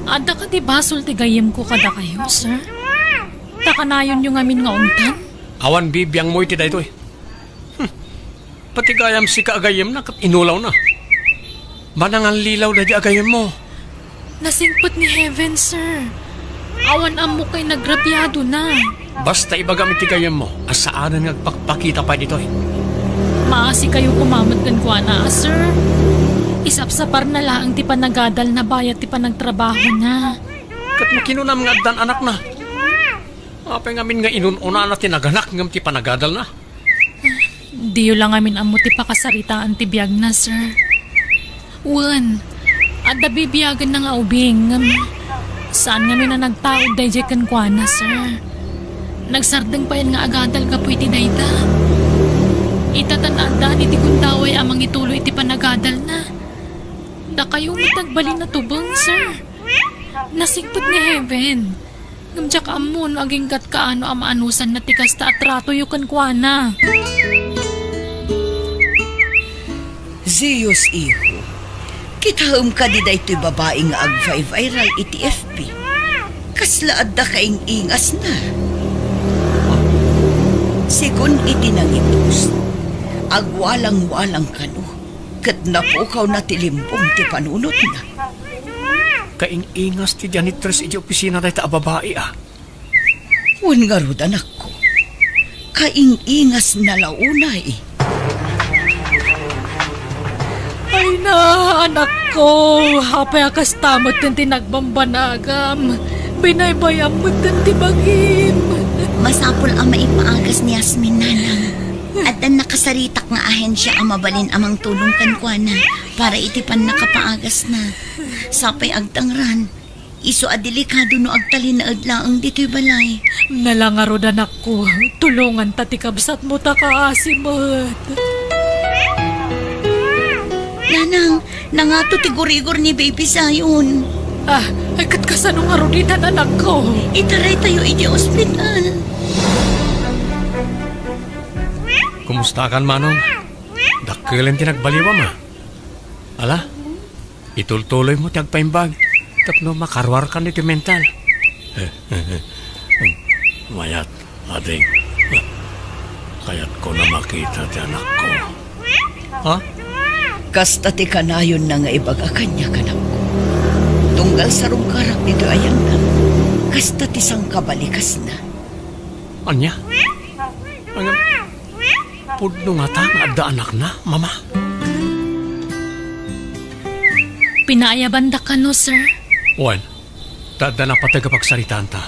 Adda kadi basol ti gayyemko kadakayo, sir? Ta kanayonyo ngamin nga umtan? Awan bibiangmo iti daytoy. Hmm. Pati gayam sika a gayyemna ket inulawna. Manangallilaw daydi a gayyemmo. Nasingpet ni Heaven, sir. Awan ammok a inagrabiadona. Basta ibagam iti gayyemmo a saanen nga agpakpakita pay ditoy. Maasikayo koma met kenkuana, a, sir. Isapsaparna laeng ti panagadalna bayat ti panagtrabahona. Ket no kinunam nga addan anakna, apay ngamin nga inun-unana ti naganak ngem ti panagadalna? Diyo la ngamin ammo ti pakasaritaan ti biagna, sir. Wen, adda bibiagenna nga ubing, ngem saan ngamin a nagtaud daydiay kenkuana, sir. Nagsardeng payen nga agadal gapu iti dayta. Ita ta naaddaan iti gundaway a mangituloy iti panagadalna. Dakayo met nagbalin a tubeng, sir. Nasingpet ni Heaven. Ngem diak ammo no agingga't kaano a maanusanna ti kasta a tratoyo kenkuana. Zeus, iho, kitaem kadi daytoy babai nga agviral iti F B? Kasla adda kaing-ingasna. Segun iti nangipost, agwalang-walang kano, ket napukawna ti limbong ti panunotna. Kaing-ingas ti janitress iti opisina dayta a babai, a. Wen ngarud, anakko, kaing-ingasna la unay. Ay na, anakko, apay a kasta metten ti nagbambanagam? Binaybayam metten ti bagim. Masapul a maipaagas ni Yasmin, nanang. Addan nakasaritak nga ahensia a mabalin a mangtulong kenkuana para iti pannakapaagasna. Sapay agtangran, isu a delikado no agtalinaed laeng ditoy balay. Nala ngarud, anakko, tulonganta ti kabsatmo ta kaasi met. Nanang, nangato ti gurigor ni Baby Zion. Ah, ay, ket kasano ngarud ita, anakko? Itaraytayo iti ospital. Kumustakan, manong? Dakkelen ti nagbaliwam, a. Ala, itultuloymo ti agpaimbag tapno makaruarkan iti mental. Mayat, ading. Kayatko a makita ti anakko. Ha? Kasta ti kanayonna nga ibaga kaniak, anakko. Tunggal sarungkarak ditoy ayanna, kasta ti sangkabalikasna. Ania? Ania? Pudno ngata nga adda anakna, Mama? Pinaayabandak kano, sir? Wen, ta adda napateg a pagsaritaanta.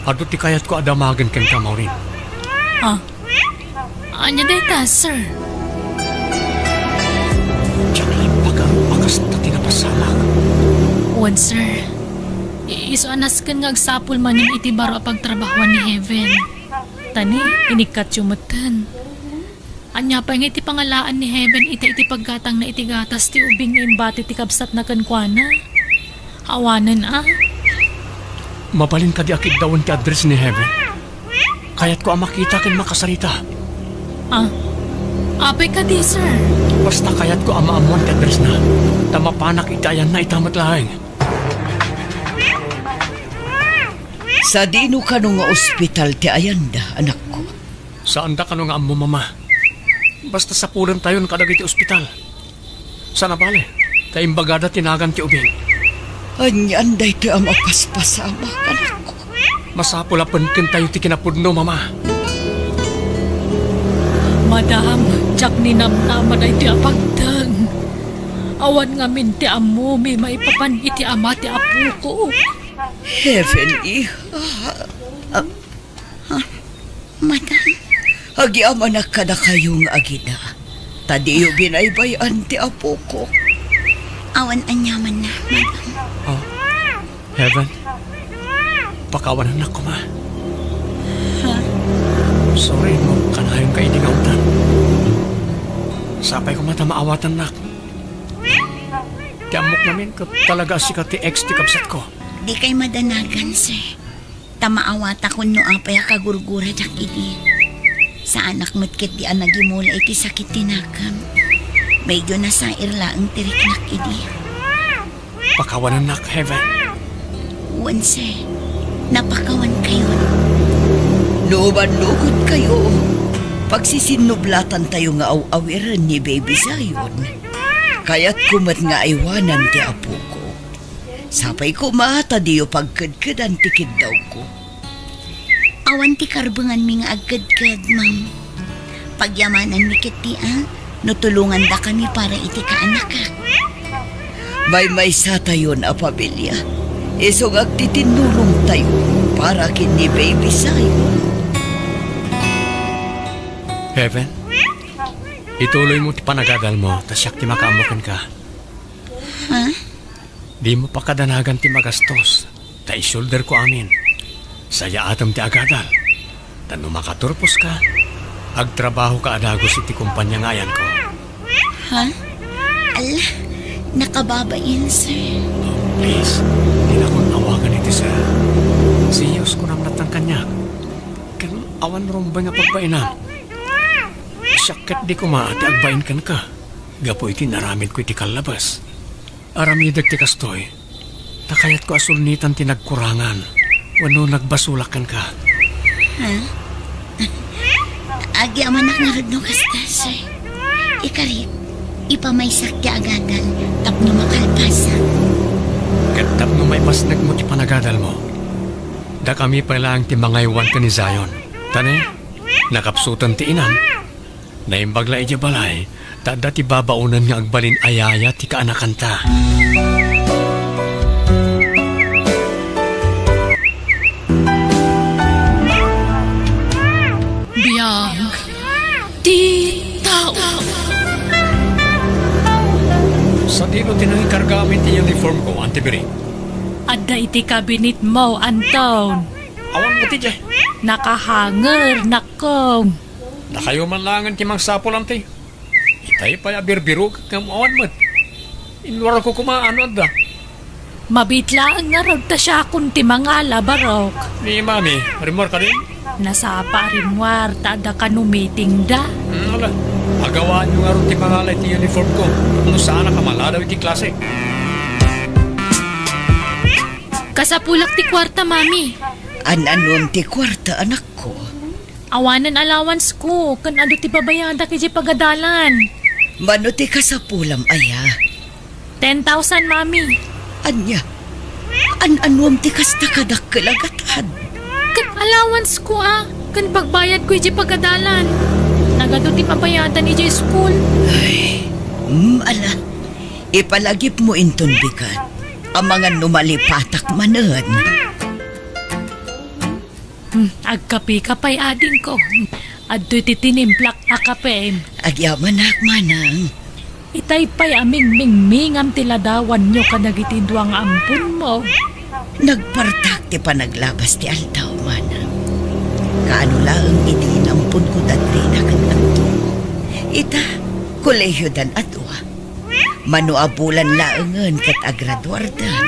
Adu ti kayatko a damagen kenka, Maureen. Ah. Ania dayta, sir? Diak laeng pagarup a kasta ti napasamak. Wen, sir. I-, isu a nasken nga agsapul manen iti baro a pagtrabahoan ni Heaven. Ta ni, inikkatyo metten. Ania pay nga iti pangalaan ni Heaven ita iti paggatangna iti gatas ti ubing nga imbati ti kabsatna kenkuana? Awanen a? Mabalin kadi a kiddawen ti address ni Heaven? Kayatko a makita ken makasarita. Ah, apay kadi, sir? Basta kayatko a maammuan ti addressna, ta mapanak iti ayanna ita met laeng. Sadino kano nga ospital ti ayanda, anakko? Saanda kano nga ammo, Mama. Basta sapulentayon kadagiti ospital. Saan a bale, ta imbagada ti nagan ti ubing. Anian daytoy a mapaspasamak, anakko? Masapul a penkentayo ti kinapudno, Mama. Madam, diak ninamnama daytoy a pagteng. Awan ngamin ti ammomi maipapan iti ama ti apoko. Heaven, iha. Ah, ah, madam. Agyamanak kadakayo nga agina, ta diyo binaybay-an ti apoko. Awan aniamanna, madam. Oh, Heaven, pakawanennak koma. Ha? Sorry no kanayonka idi nga untan. Sapay koma ta maawatannak. Ti ammok ngamin ket talaga a sika ti ex ti kabsatko. Dikay madanagan, sir. Ta maawatakon no apay a kagurguradiak idi. Saanak met ketdi a nagimula iti sakit ti nakem. Medyo nasair laeng ti riknak idi. Pakawanennak, Heaven. Wen, sir. Napakawankayon. No mannukotkayo, pagsisinublatantayo nga aw-awiren ni Baby Zion. Kayatko met nga aywanan ti apoko. Sapay koma ta diyo pagkedkedan ti kiddawko. Awan ti karbenganmi nga agkedked, ma'am. Pagyamananmi ketdi a no tulongandakami para iti kaanakak. Maymaysatayon a pamilia. Isu nga agtitinnulongtayo para ken ni Baby Zion. Heaven, ituloymo ti panagadalmo, ta siak ti makaammo kenka. Ha? Dimo pakadanagan ti magastos, ta isulderko amin. Sayaatem ti agadal, ta no makaturposka, agtrabahoka a dagus iti kompania nga ayanko. Ha? Ala, nakababain, sir. Oh, please, dinakon awagan iti sir. Si Yos kunam latta kaniak. Ken awan rumbeng a pagbainam. Siak ketdi koma ti agbain kenka, gapu iti naramidko iti kallabas. Aramidek ti kastoy, ta kayatko a sulnitan ti nagkurangan wenno nagbasolak kenka. Ha? Agyamanak ngarud no kasta, sir. Ikarik, ipamaysak ti agadal tapno makalpasak. Ket tapno maipasnekmo ti panagadalmo, dakami pay laeng ti mangaywan ken ni Zion. Ta ne, nakapsuten ti inam. Naimbag la idiay balay, ta adda ti babaonen nga agbalin a yaya ti kaanakanta. Biag ti tao. Sadino ti nangikarga amin ti uniform ko, Auntie Bering? Adda iti cabinet mo, Anton. Awan mo ti diay. Nakahanger, nakong. Dakayo man laengen ti mangsapul, Auntie. Itay pay a birbirok ngem awan met. Inluarko koma no adda. Mabiit laeng ngarud ta siakon ti mangala, barok. Ni Mami, rimmuar kadin? Nasapa a rimmuar ta adda kano meeting da. Hmm, ala. Agawaanyo ngarud ti mangala iti uniform ko. No saanak a maladaw iti klase. Kasapulak ti kuarta, Mami. An-anuem ti kuarta, anakko? Awanen allowance ko, ken adu ti babayadak idiay pagadalan. Mano ti kasapulam aya? Ten thousand, Mami. Ania? An-anuem ti kasta kadakkel a gatad? Ket allowance ko a, ken pagbayad ko idiay pagadalan. Nagadu ti pabayadan idiay school. Ay, mm, ala. Ipalagipmo inton bigat. Amangan no malipatak manen. Hmm, agkapeka pay, adingko. Hmm, Adtoy ti tinimplak a kapem. Agyamanak, manang. Itay pay a mingmingmingam ti ladawanyo kadagiti dua nga amponmo. Nagpartak ti panaglabas ti aldaw, manang. Kaano laeng iti inamponko da Trina ken Anton. Ita, kolehiodan a dua. Mano a bulan laengen ket agraduardan.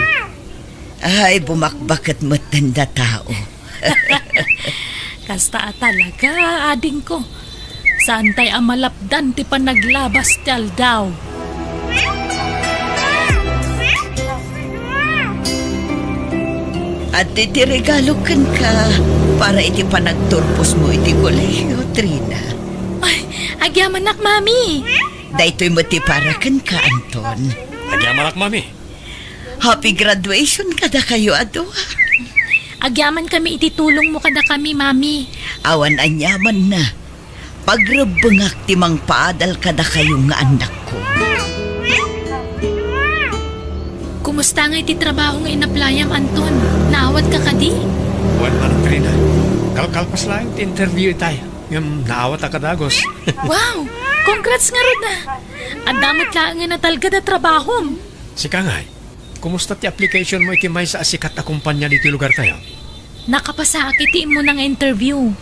Ay, bumakbaket met denda tao. Kasta a talaga, adingko. Saantay a malapdan ti panaglabas ti aldaw. Adtoy ti regalo kenka para iti panagturposmo iti kolehio, Trina. Ay, agyamanak, Mami. Daytoy met ti para kenka, Anton. Agyamanak, Mami. Happy graduation kadakayo a dua. Agyamankami iti tulongmo kadakami, Mami. Awan aniamanna. Pagrebbengak ti mangpaadal kadakayo nga annakko. Kumusta ngay ti trabaho nga inaplayam, Anton? Naawatka kadi? Wen, Manang Trina. Kalkalpas laeng ti interview itay. Ngem naawatak a dagus. Wow! Congrats ngarud a! Adda met laengen a talged a trabahom. Sika ngay, kumusta ti application mo iti maysa a sikat a kumpanya ditoy lugartayo? Nakapasaak iti immuna nga interview.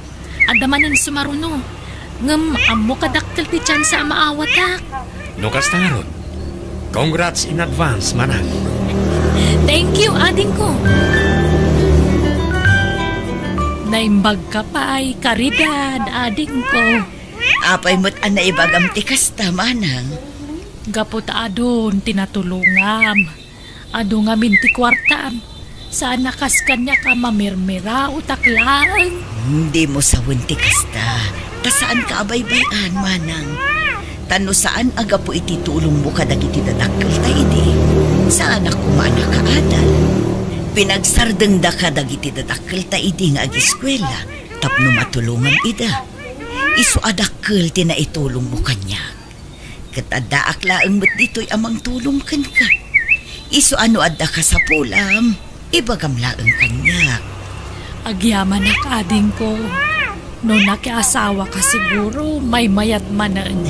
Adda manen sumaruno. Ngem ammok a dakkel ti tsansa a maawatak. No kasta ngarud, congrats in advance, manang. Thank you, adingko. Naimbagka pay, Caridad, adingko. Apay met a naibagam ti kasta, manang? Gapu ta adun ti natulongam. Adu ngamin ti kuartam. Saan a kas kaniak a mamirmiraotak laeng. Hmm, dimo sawen ti kasta. Ta saanka a baybay-an, manang. Ta no saan a gapu iti tulongmo kadagiti dadakkelta idi, saanak koma a nakaadal. Pinagsardengdaka dagiti dadakkelta idi nga agiskuela tapno matulongam ida. Isu a dakkel ti naitulongmo kaniak. Ket addaak laeng met ditoy a mangtulong kenka. Isu a no adda kasapulam, ibagam laeng kaniak. Agyamanak, adingko. No nakiasawaka, siguro, maymayat manen.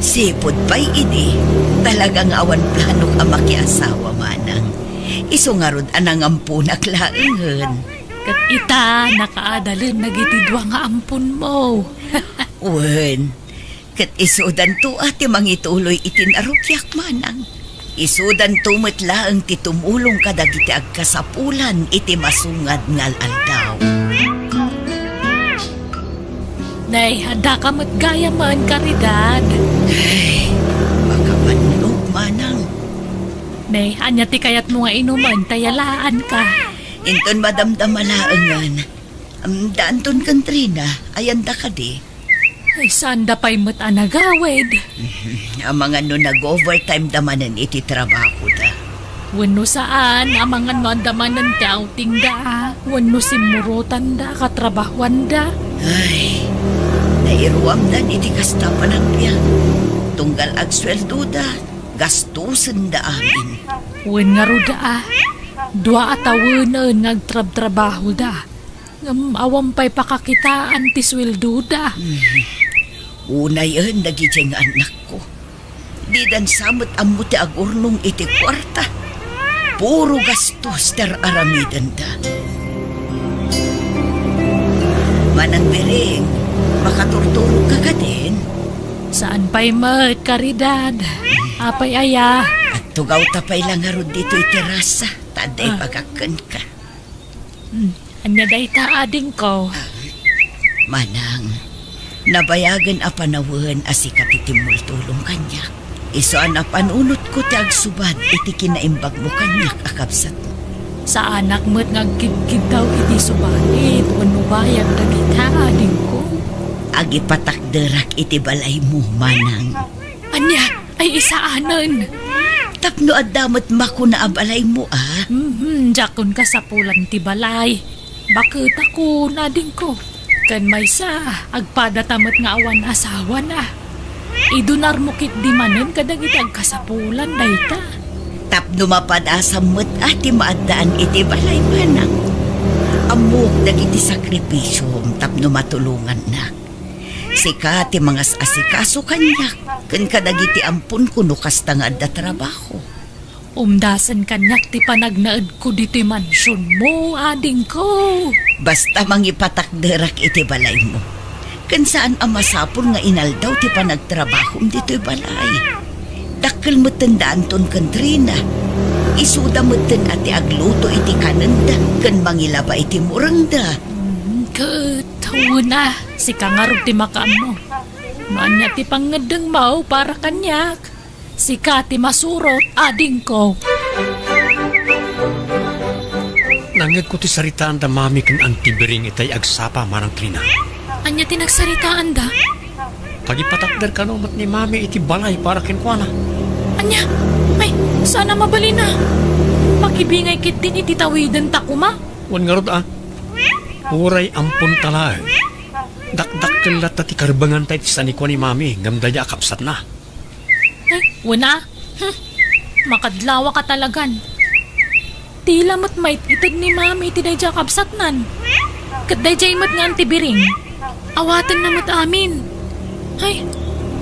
Sipud pay idi, talaga nga awan planok a makiasawa, manang. Isu ngarud a nangamponak laengen. Ket ita, nakaadalen dagiti dua nga amponmo. Wen, ket isudanto a ti mangituloy iti narugiak, manang. Isudanto met laeng ti tumulong kadagiti agkasapulan iti masungad nga al-aldaw. Nay, addaka met gayamen, Caridad. Ay, makabannog, manang. Nay, ania ti kayatmo nga inumen ta yalaanka? Inton madamdama laengen. Am, da Anton ken Trina, ayanda kadi? Ay, saanda pay met a nagawid. Mhm. Amangan no nag-overtime da manen iti trabahoda. Wenno saan, amangan no adda manen ti outing da, wenno simmurotanda, katrabahuanda. Ay, nairuamdan iti kasta panagbiag. Tunggal agsueldoda, gastosenda amin. Wen ngarud a, dua a tawenen nga agtrabtrabahoda. Ngem awan pay pakakitaan ti sueldoda. Hmm. Unayen dagiti nga annakko. Didan sa met ammo ti agurnong iti kuarta. Puro gastos ti ar-aramidenda. Manang Biring, makaturturogka kadin? Saan pay met, Caridad? Apay aya? Agtugawta pay la ngarud ditoy terasa, ta adda Ah. ipagakkenka. Hmm. Ania dayta, adingko? Ah, manang, nabayagen a panawen a sika ti timmultulong kaniak. Isu a napanunotko ti agsubat iti kinaimbagmo kaniak a kabsatmo. Saanak met nga agkidkiddaw iti subalit wenno bayag dagita, adingko. Agipatakderak iti balaymo, manang. Ania? Ay, isaanen. Tapno adda met makuna a balaymo, a? Mhm, diakon kasapulan ti balay. Baketakon, adingko. Ken maysa, agpadata met nga awan asawana. Idunarmo ketdi manen kadagiti agkasapulan dayta. Tapno mapadasam met a ti maaddaan iti balay, manang. Ammok dagiti sakripisiom tapno matulongannak. Sika ti mangas-asikaso kaniak ken kadagiti amponko no kasta nga adda trabaho. Umdasen kaniak ti panagnaedko ditoy mansionmo, adingko. Basta mangipatakderak iti balaymo. Ken saan a masapul nga inaldaw ti panagtrabahom ditoy balay. Dakkel metten da Anton ken Trina. Isuda metten a ti agluto iti kanenda ken mangilaba iti murengda. Mm, ket, wen a, sika ngarud ti makaammo. No ania ti pangngeddengmo para kaniak? Sika ti masurot, adingko. Nangngegko ti saritaanda Mami ken Auntie Biring itay agsapa, Manang Trina. Ania ti nagsaritaanda? Agipatakder kano met ni Mami iti balay para kenkuana. Ania? Ay, saan a mabalin a. Makibingay ketdin iti tawiden ta koma. Wen ngarud a. Uray amponta laeng. Dakdakkel latta ti karbenganta iti sanikua ni Mami ngem daydiay a kabsatna. Ay, wen a. Hmm. Makadlawaka talagan. Tila met mait-ited ni Mami iti daydiay a kabsatnan. Ket daydiay met nga Auntie Biring. Awatenna met amin. Ay,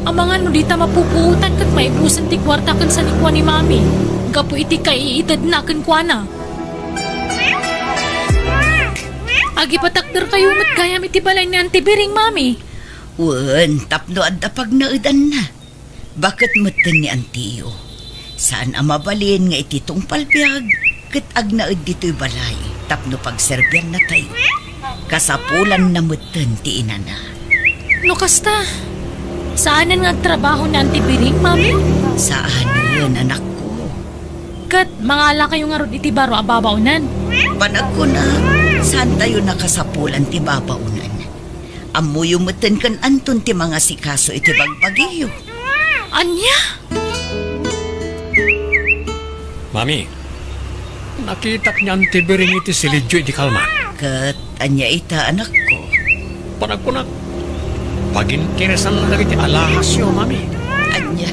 amangan no dita mapupuotan ket maibusen ti kuarta ken sanikua ni Mami gapu iti kaiitedna kenkuana. Agipatakderkayo met gayam iti balay ni Auntie Biring, Mami. Wen, tapno adda pagnaedanna. Baket metten ni antiyo. Saan a mabalin nga iti tungpal biag ket agnaed ditoy balay tapno pagserbiannatayo. Kasapulanna metten ti inana. No kasta, saanen nga agtrabaho ni Auntie Biring, Mami? Saanen, anakko. Ket mangalakayo ngarud iti baro a babaonan? Panagkunak, saantayo nakasapulan ti babaonan. Ammoyo metten ken Anton ti mangasikaso iti bagbagiyo. Ania? Mami, nakitak ni Auntie Biring iti silidyo idi kalman. Ket ania ita, anakko? Panagkunak, paginteresanna dagiti alahasyo, Mami. Ania?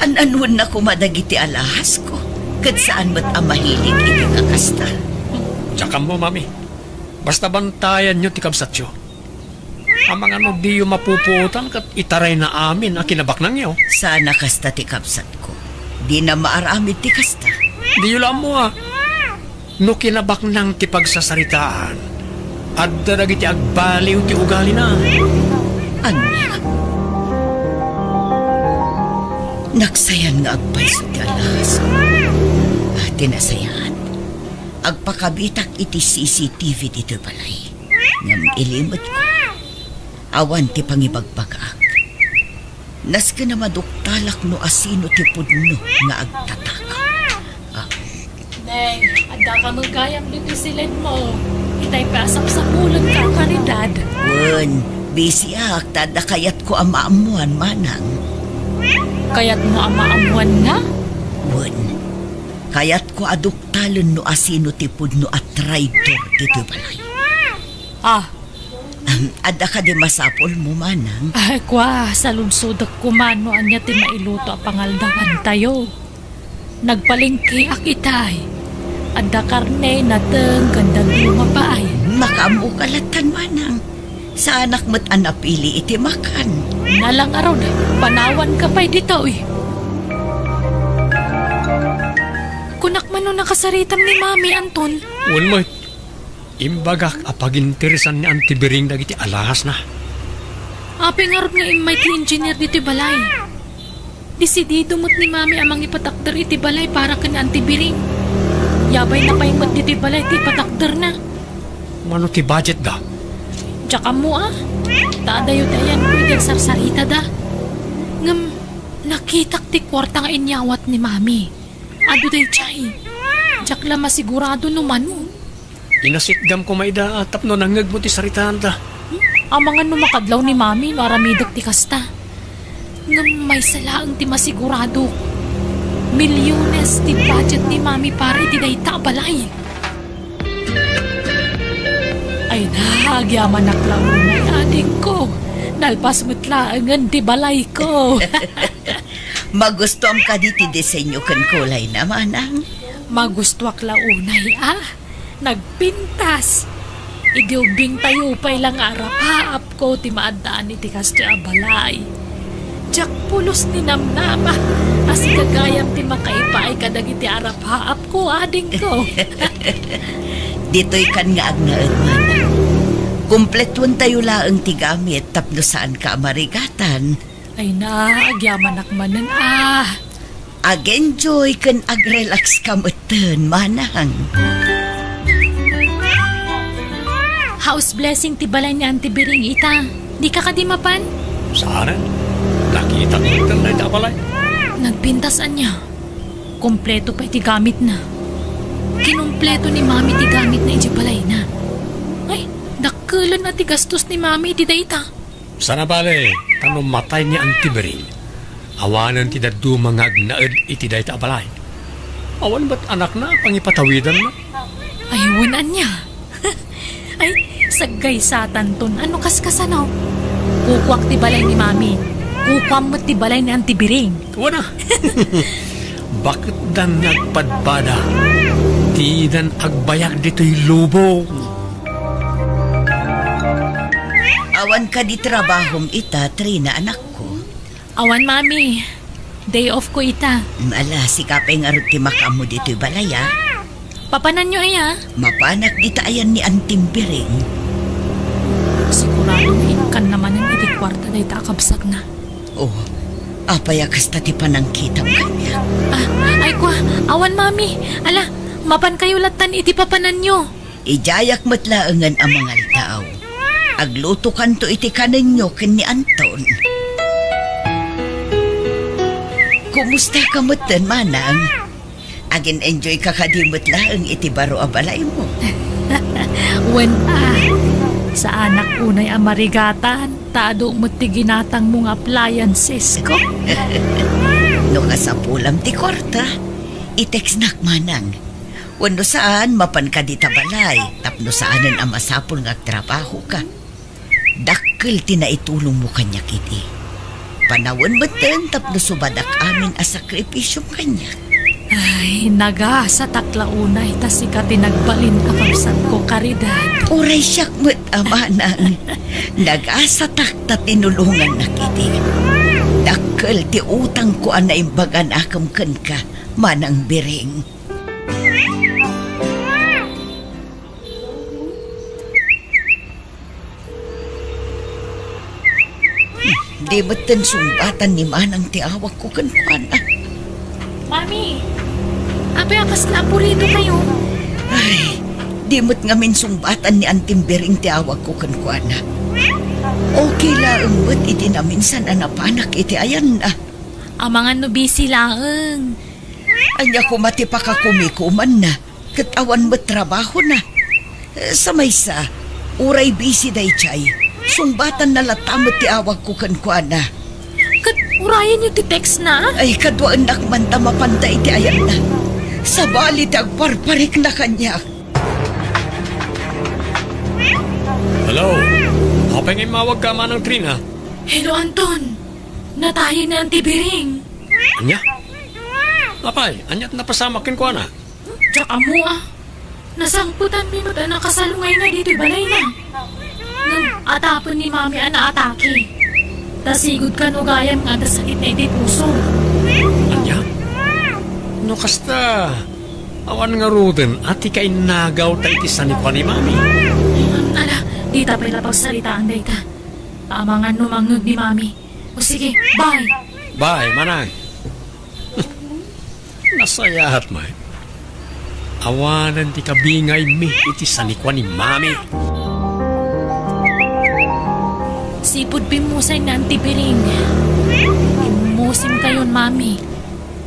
An-anuenna koma dagiti alahasko, ket saan met a mahilig iti kakasta. Diak ammo, Mami. Basta bantayanyo ti kabsatyo. Amangan no diyo mapupuotan ket itarayna amin a kinabaknangyo. Saan a kasta ti kabsatko. Dina maaramid ti kasta. Diyo la ammo a. No kinabaknang ti pagsasaritaan, adda dagiti agbaliw ti ugalina. Ania? Nagsayan nga agpayso ti alahas. Ah, ti nasayaat. Agpakabitak iti C C T V ditoy balay. Ngem ilimetko, awan ti pangibagbagaak. Nasken a maduktalak no asino ti pudno nga agtataka. Ah. Nay, adda ka met gayam ditoy siledmo. Itay pay a sapsapulenka a karidad. Wen, bisiak ta adda kayatko a maammuan, manang. Kayatmo a maammuanna? Wen, kayatko a duktalen no asino ti pudno a traidor ditoy balay. Ah, Ahem, adda kadi masapulmo, manang? Ay, kua, saludsodek koma no ania ti mailuto a pangaldawantayo. Nagpalengkeak itay. Adda karne, nateng, ken dadduma pay. Makaammoka lattan, manang. Saanak met a napili iti makan. Nalangaro, panawanka pay ditoy. Kunak man no nakasaritam ni Mami, Anton. Wen met. Imbagak a paginteresan ni Auntie Biring dagiti alahasna. Apay ngarud nga immay ti engineer ditoy balay? Desidido met ni Mami a mangipatakder iti balay para ken Auntie Biring. Yabayna pay met ditoy balay ti ipatakderna. Mano ti budgetda? Diak ammo a. Ta adayo ti ayanko idi agsarsaritada. Ngem nakitak ti kuarta nga inyawat ni Mami. Adu daydiay. Diak la masigurado no mano. Inasitgam koma ida tapno nangngegmo ti saritaanda. Hmm? Amangan no makadlaw ni Mami no aramidek ti kasta. Ngem maysa laeng ti masiguradok. Milyones ti budget ni Mami para iti dayta a balay. Ay na, agyamanak la unay, adingko. Nalpas met laengen ti balayko. Magustuam kadi ti disenyo ken kulayna, manang? Magustuak la unay a nagpintas. Idi ubbingtayo pay la nga arap-aapko ti maaddaan iti kastoy a balay. Diak pulos ni namnama a sigagayam ti makaipaay kadagiti arap-aapko, adingko. Ditoy kan nga agnaed, manang. Kumpletuentayo laeng ti gamit tapno saanka a marigatan. Ay na, agyamanak manen, ah. Ag-enjoy ken ag-relax ka metten, manang. House blessing ti balay ni Auntie Biring ita. Dika kadi mapan? Saan? Nakitak metten dayta a balay. Nagpintas ania? Kompleto pay ti gamitna. Kinumpleto ni Mami ti gamitna idiay balayna. Ay, dakkelen a ti gastos ni Mami iti dayta. Saan a bale, ta no matay ni Auntie Biring, awanen ti dadduma nga agnaed iti dayta a balay. Awan met anakna a pangipatawidanna. Ay, wen ania? Ay, saggaysatanton. Ano, kaskasano? Kukuak ti balay ni Mami. Kukuam met ti balay ni Auntie Biring. Wen a. Baketdan nga agpadpada. Didan agbayag ditoy lubong. Awan kadi trabahom ita, Trina, anakko? Awan, Mami. Day off ko ita. Ala, sika pay ngarud ti makaammo ditoy balay, a. Papananyo aya? Mapanak dita ayan ni Auntie Biring. Sigurado nga ikkanna manen iti kuarta dayta a kabsatna. Oh, apay a kasta ti panangkitam kaniak? Ah, ay kua, awan, Mami. Ala, mapankayo lattan iti papananyo. Idiayak met laengen a mangaldaw. Aglutokanto iti kanenyo ken ni Anton. Kumusta ka metten, manang? Agin-enjoy ka kadi met laeng iti baro a balaymo? Wen a, saanak unay a marigatan, ta adu met ti ginatangmo nga appliancesko. No kasapulam ti kuarta, i-textnak manang. Wenno saan, mapanka dita balay, tapno saanen a masapul nga agtrabahoka. Dakkel ti naitulongmo kaniak idi. Panawen metten tapno subadak amin a sakripisiom kaniak. Ay, nagasatak la unay ta sika ti nagbalin a kabsatko, Caridad. Uray siak met a manang. Nagasatak ta tinulongannak idi. Dakkel ti utangko a naimbaganakem kenka, Manang Biring. Di metten sungbatan ni Manang ti awagko kenkuana. Mami, apay a kasla apurito kayo? Ay, di met ngamin sungbatan ni Anting Biring ti awagko kenkuana. Okay laeng met iti naminsan a napanak iti ayanna. Amangan no busy laeng. Ania koma ti pakakumikumanna, ket awan met trabahona. Sa maysa, uray busy daydiay, sungbatanna latta met ti awagko kenkuana. Ket urayenyo ti textna? Ay, kaduaennak man ta mapanda iti ayanna. Sabali ti agparparikna kaniak. Hello? Apay nga immawagka, Manang Trina? Hello, Anton. Natayen ni Auntie Biring. Ania? Apay, ania't napasamak kenkuana? Diak ammo a. Nasangpetanmi met a nakasalungayna ditoy balayna. Ngem atapen ni Mami a naatake. Ta sigud kano gayam nga adda sakitna iti puso. Ania? No kasta, awan ngaruden a ti kainnagaw ta iti sanikua ni Mami. Ala, dita pay la pagsaritaan dayta. Amangan no mangngeg ni Mami. O sige, bye. Bye, manang. Nasayaat man. Awanen ti kabingaymi iti sanikua ni Mami. Sipud bimmusay ni Auntie Biring. Immusim kayon, Mami.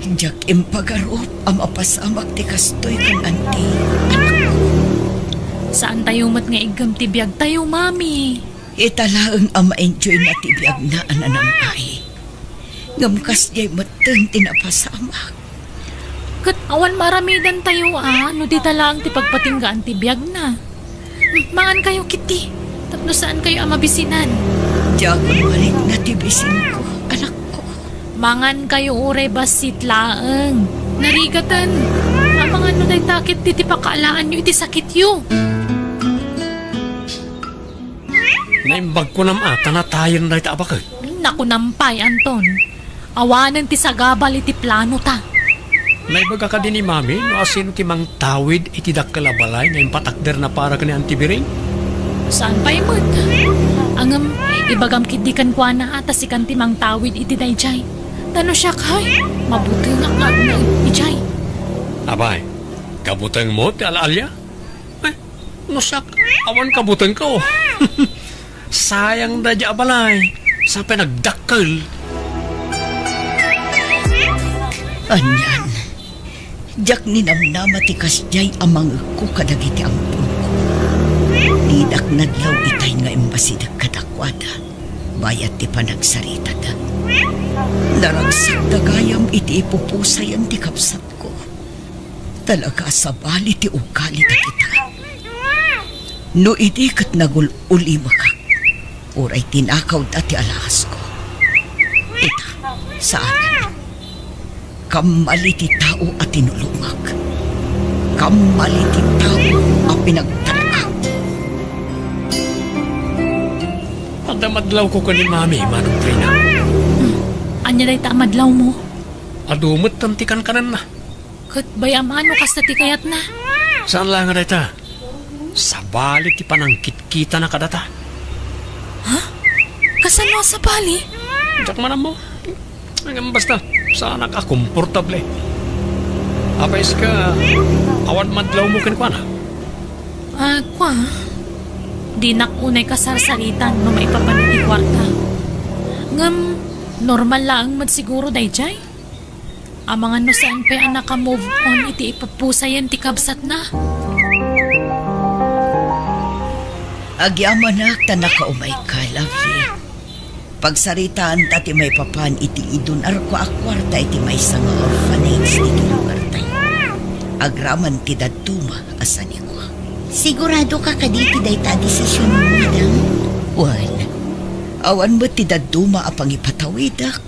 Diak impagarup a mapasamak ti kastoy ken Auntie, anakko. Saan tayo met nga iggem ti biag tayo, Mami. Ita laeng a ma-enjoy na ti biagna a nanang-ay. Ngem kasdiay metten ti napasamak. Ket awan maaramidan tayo a no dita laeng ti pagpatinggaan ti biagna. Hmm, mangan kayo, Kitty, tapno saan kayo a mabisinan. Diakon marikna ti bisinko, anakko. Mangan kayo uray bassit laeng. Narigatan. Amangan no dayta ket ti, ti pakaalaanyo iti sakityo. Naimbag kunam a ta natayen dayta a baket. Nakunam pay, Anton. Awanen ti sagabal iti planota. Naibaga kadi ni Mami no asino ti mangtawid iti dakkel a balay nga impatakderna para ken ni Auntie Biring? Saan pay met? Ngem ibagam ketdi kenkuana a ta sikan ti mangtawid iti daydiay. Ta no siak, hay, mabutengak nga agnaed idiay. Apay, kabutengmo ti al-alia? Eh, no siak, awan kabutengko. Sayang daydiay a balay. Sa pay nagdakkel. Anian, diak ninamnama ti kasdiay a mangegko kadagiti amponko. Didak nadlaw itay nga immasideg kadakuada bayat ti panagsaritada. Naragsakda gayam iti ipupusayen ti kabsatko. Talaga a sabali ti ugali dagita. No idi ket nagul-ulimekak, uray tinakawda ti alaasko. Ita, saanen. Kammali ti tao a tinulongak. Kammali ti tao a pinagtalkak. Adda madlawko ken ni Mami, Manong Trina. Hmm. Ania dayta a madlawmo? Adu met ti kankanenna. Ket bay-am a no kasta ti kayatna. Saan laeng a dayta. Sabali ti panangkitkitana kadata. Ha? Kasano a sabali? Diak man ammo. Ngem basta, saanak a komportable. Apay sika, awan madlawmo kenkuana? Ah, kua, dinak unay kasarsaritan no maipapan iti kuarta. Ngem, normal laeng met siguro daydiay. Amangan no saan pay a naka-move on iti ipupusayen ti kabsatna. Agyamanak ta nakaumayka, Lovely. Pagsaritaanta ti maipapan iti idunarko a kuarta iti maysa nga orphanage ditoy lugartayo. Agraman ti dadduma a sanikua. Siguradoka kadi iti dayta a desisionmo, madam? Wen, awan met ti dadduma a pangipatawidak.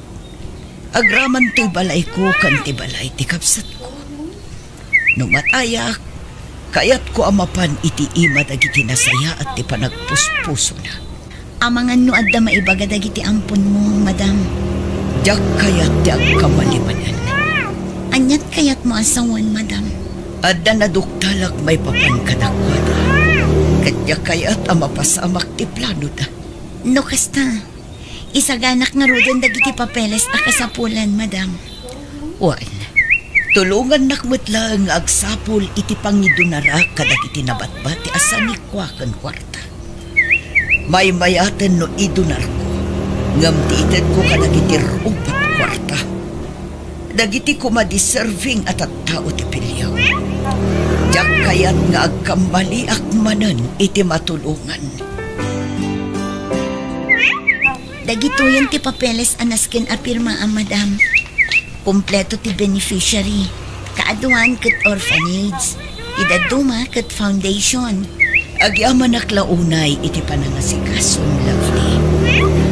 Agraman toy balayko ken ti balay ti kabsatko. No matayak, kayatko a mapan iti ima dagiti nasayaat ti panagpuspusona. Amangan no adda maibaga dagiti amponmo, madam. Diak kayat ti agkamali manen. Aniat kayatmo a sawen, madam? Adda naduktalak maipapan kadakuada. Ket diak kayat a mapasamak ti planoda. No kasta, isaganak ngaruden dagiti papeles a kasapulan, madam. Wen, tulongannak met laeng nga agsapul iti pangidunarak kadagiti nabatbati a sanikua ken kuarta. Maymayaten no idunarko, ngem ti itedko kadagiti rupat kuarta. Dagiti koma deserving a tattao ti piliaw. Diak kayat nga agkammaliak manen iti matulongan. Dagitoyen ti papeles a nasken a pirmaam, madam. Kompleto ti beneficiary. Kaaduan ket orphanage. Ti dadduma ket foundation. Agyamanak la unay iti panangasikasom, Lovely.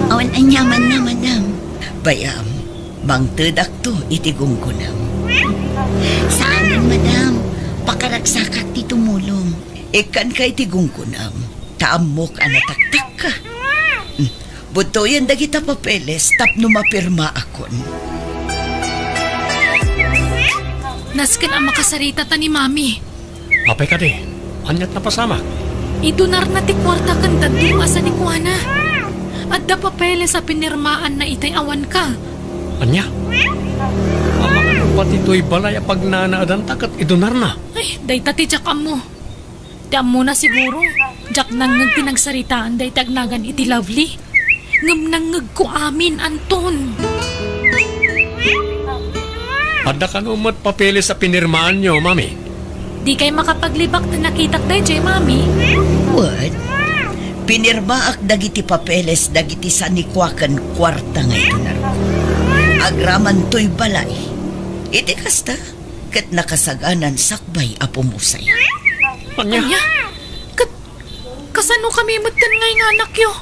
Awan aniamanna, madam. Bay-am, mangtedakto iti gunggonam. Saanen, madam. Pakaragsakak ti tumulong. Ikkanka iti gunggonam, ta ammok a nataktakka. Hmm. Budtoyen dagita papeles tapno mapirmaakon. Nasken a makasarita ta ni Mami. Apay kadi, aniat napasamak? Idunarna ti kuarta ken dadduma a sanikuana. Adda papeles a pinirmaanna itay awanka. Ania? Amangan no pati toy balay a pagnanaedanta ket idunarna. Ay, dayta ti diak ammo. Ti ammona siguro, diak nangngeg ti nagsaritaan dayta agnagan iti Lovely. Ngem nangngegko amin, Anton. Adda kano met papeles a pinirmaanyo, Mami? Dikay makapaglibak ta nakitak daydiay, Mami. Wen, pinirmaak dagiti papeles dagiti sanikua ken kuarta nga idunarko. Agraman toy balay. Iti kasta, ket nakasaganan sakbay a pumusay. Ania? Ania? Ket kasano kami metten nga inganakyo?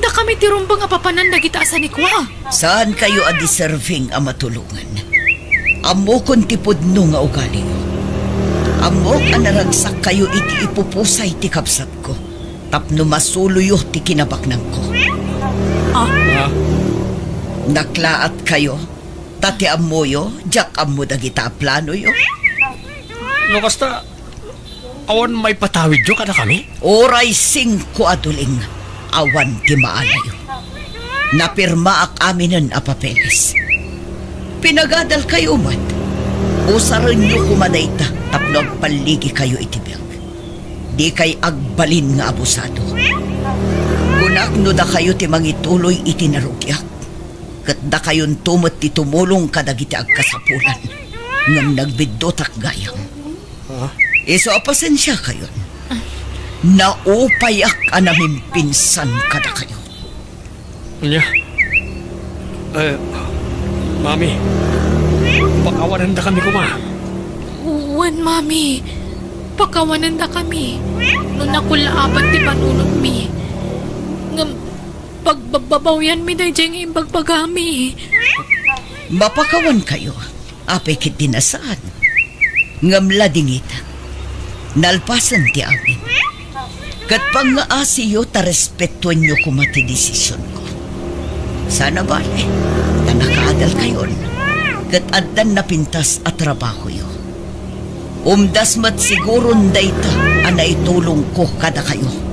Dakami ti rumbeng a papanan dagita a sanikua. Saankayo a deserving a matulongan. Ammokon ti pudno nga ugaliyo. Ammok a naragsakkayo iti ipupusay ti kabsatko. tapno masuloyo ti kinabaknangko. Ah? Ah, Naklaatkayo, ta ti ammoyo, diak ammo dagita a planoyo. No kasta, awan maipatawidyo kadakami? Uray singko a duling, awan ti maalayo. Napirmaak aminen a papeles. Pinagadalkayo met. Usarenyo koma dayta tapno agpalligikayo iti biag. Dikay agbalin nga abusado. Kunak no dakayo ti mangituloy iti narugiak, ket dakayonto met ti tumulong kadagiti agkasapulan, ngem nagbiddutak gayam. Ah? Isu a pasensiakayon. Naupayak a namimpinsan kadakayo. Ania? Eh, Mami, pakawanendakami koma. Wen, Mami. Pakawanendakami. No nakulaabat ti panunotmi. Ngem pagbabbabawianmi daydiay nga imbagbagami. Mapakawankayo. Apay ketdi saan. Ngem ladingit, nalpasen ti amin. Ket pangngaasiyo ta respetuenyo koma ti desisionko. Saan a bale, ta nakaadalkayon, ket addan napintas a trabahoyo. Umdas met siguron dayta a naitulongko kadakayo.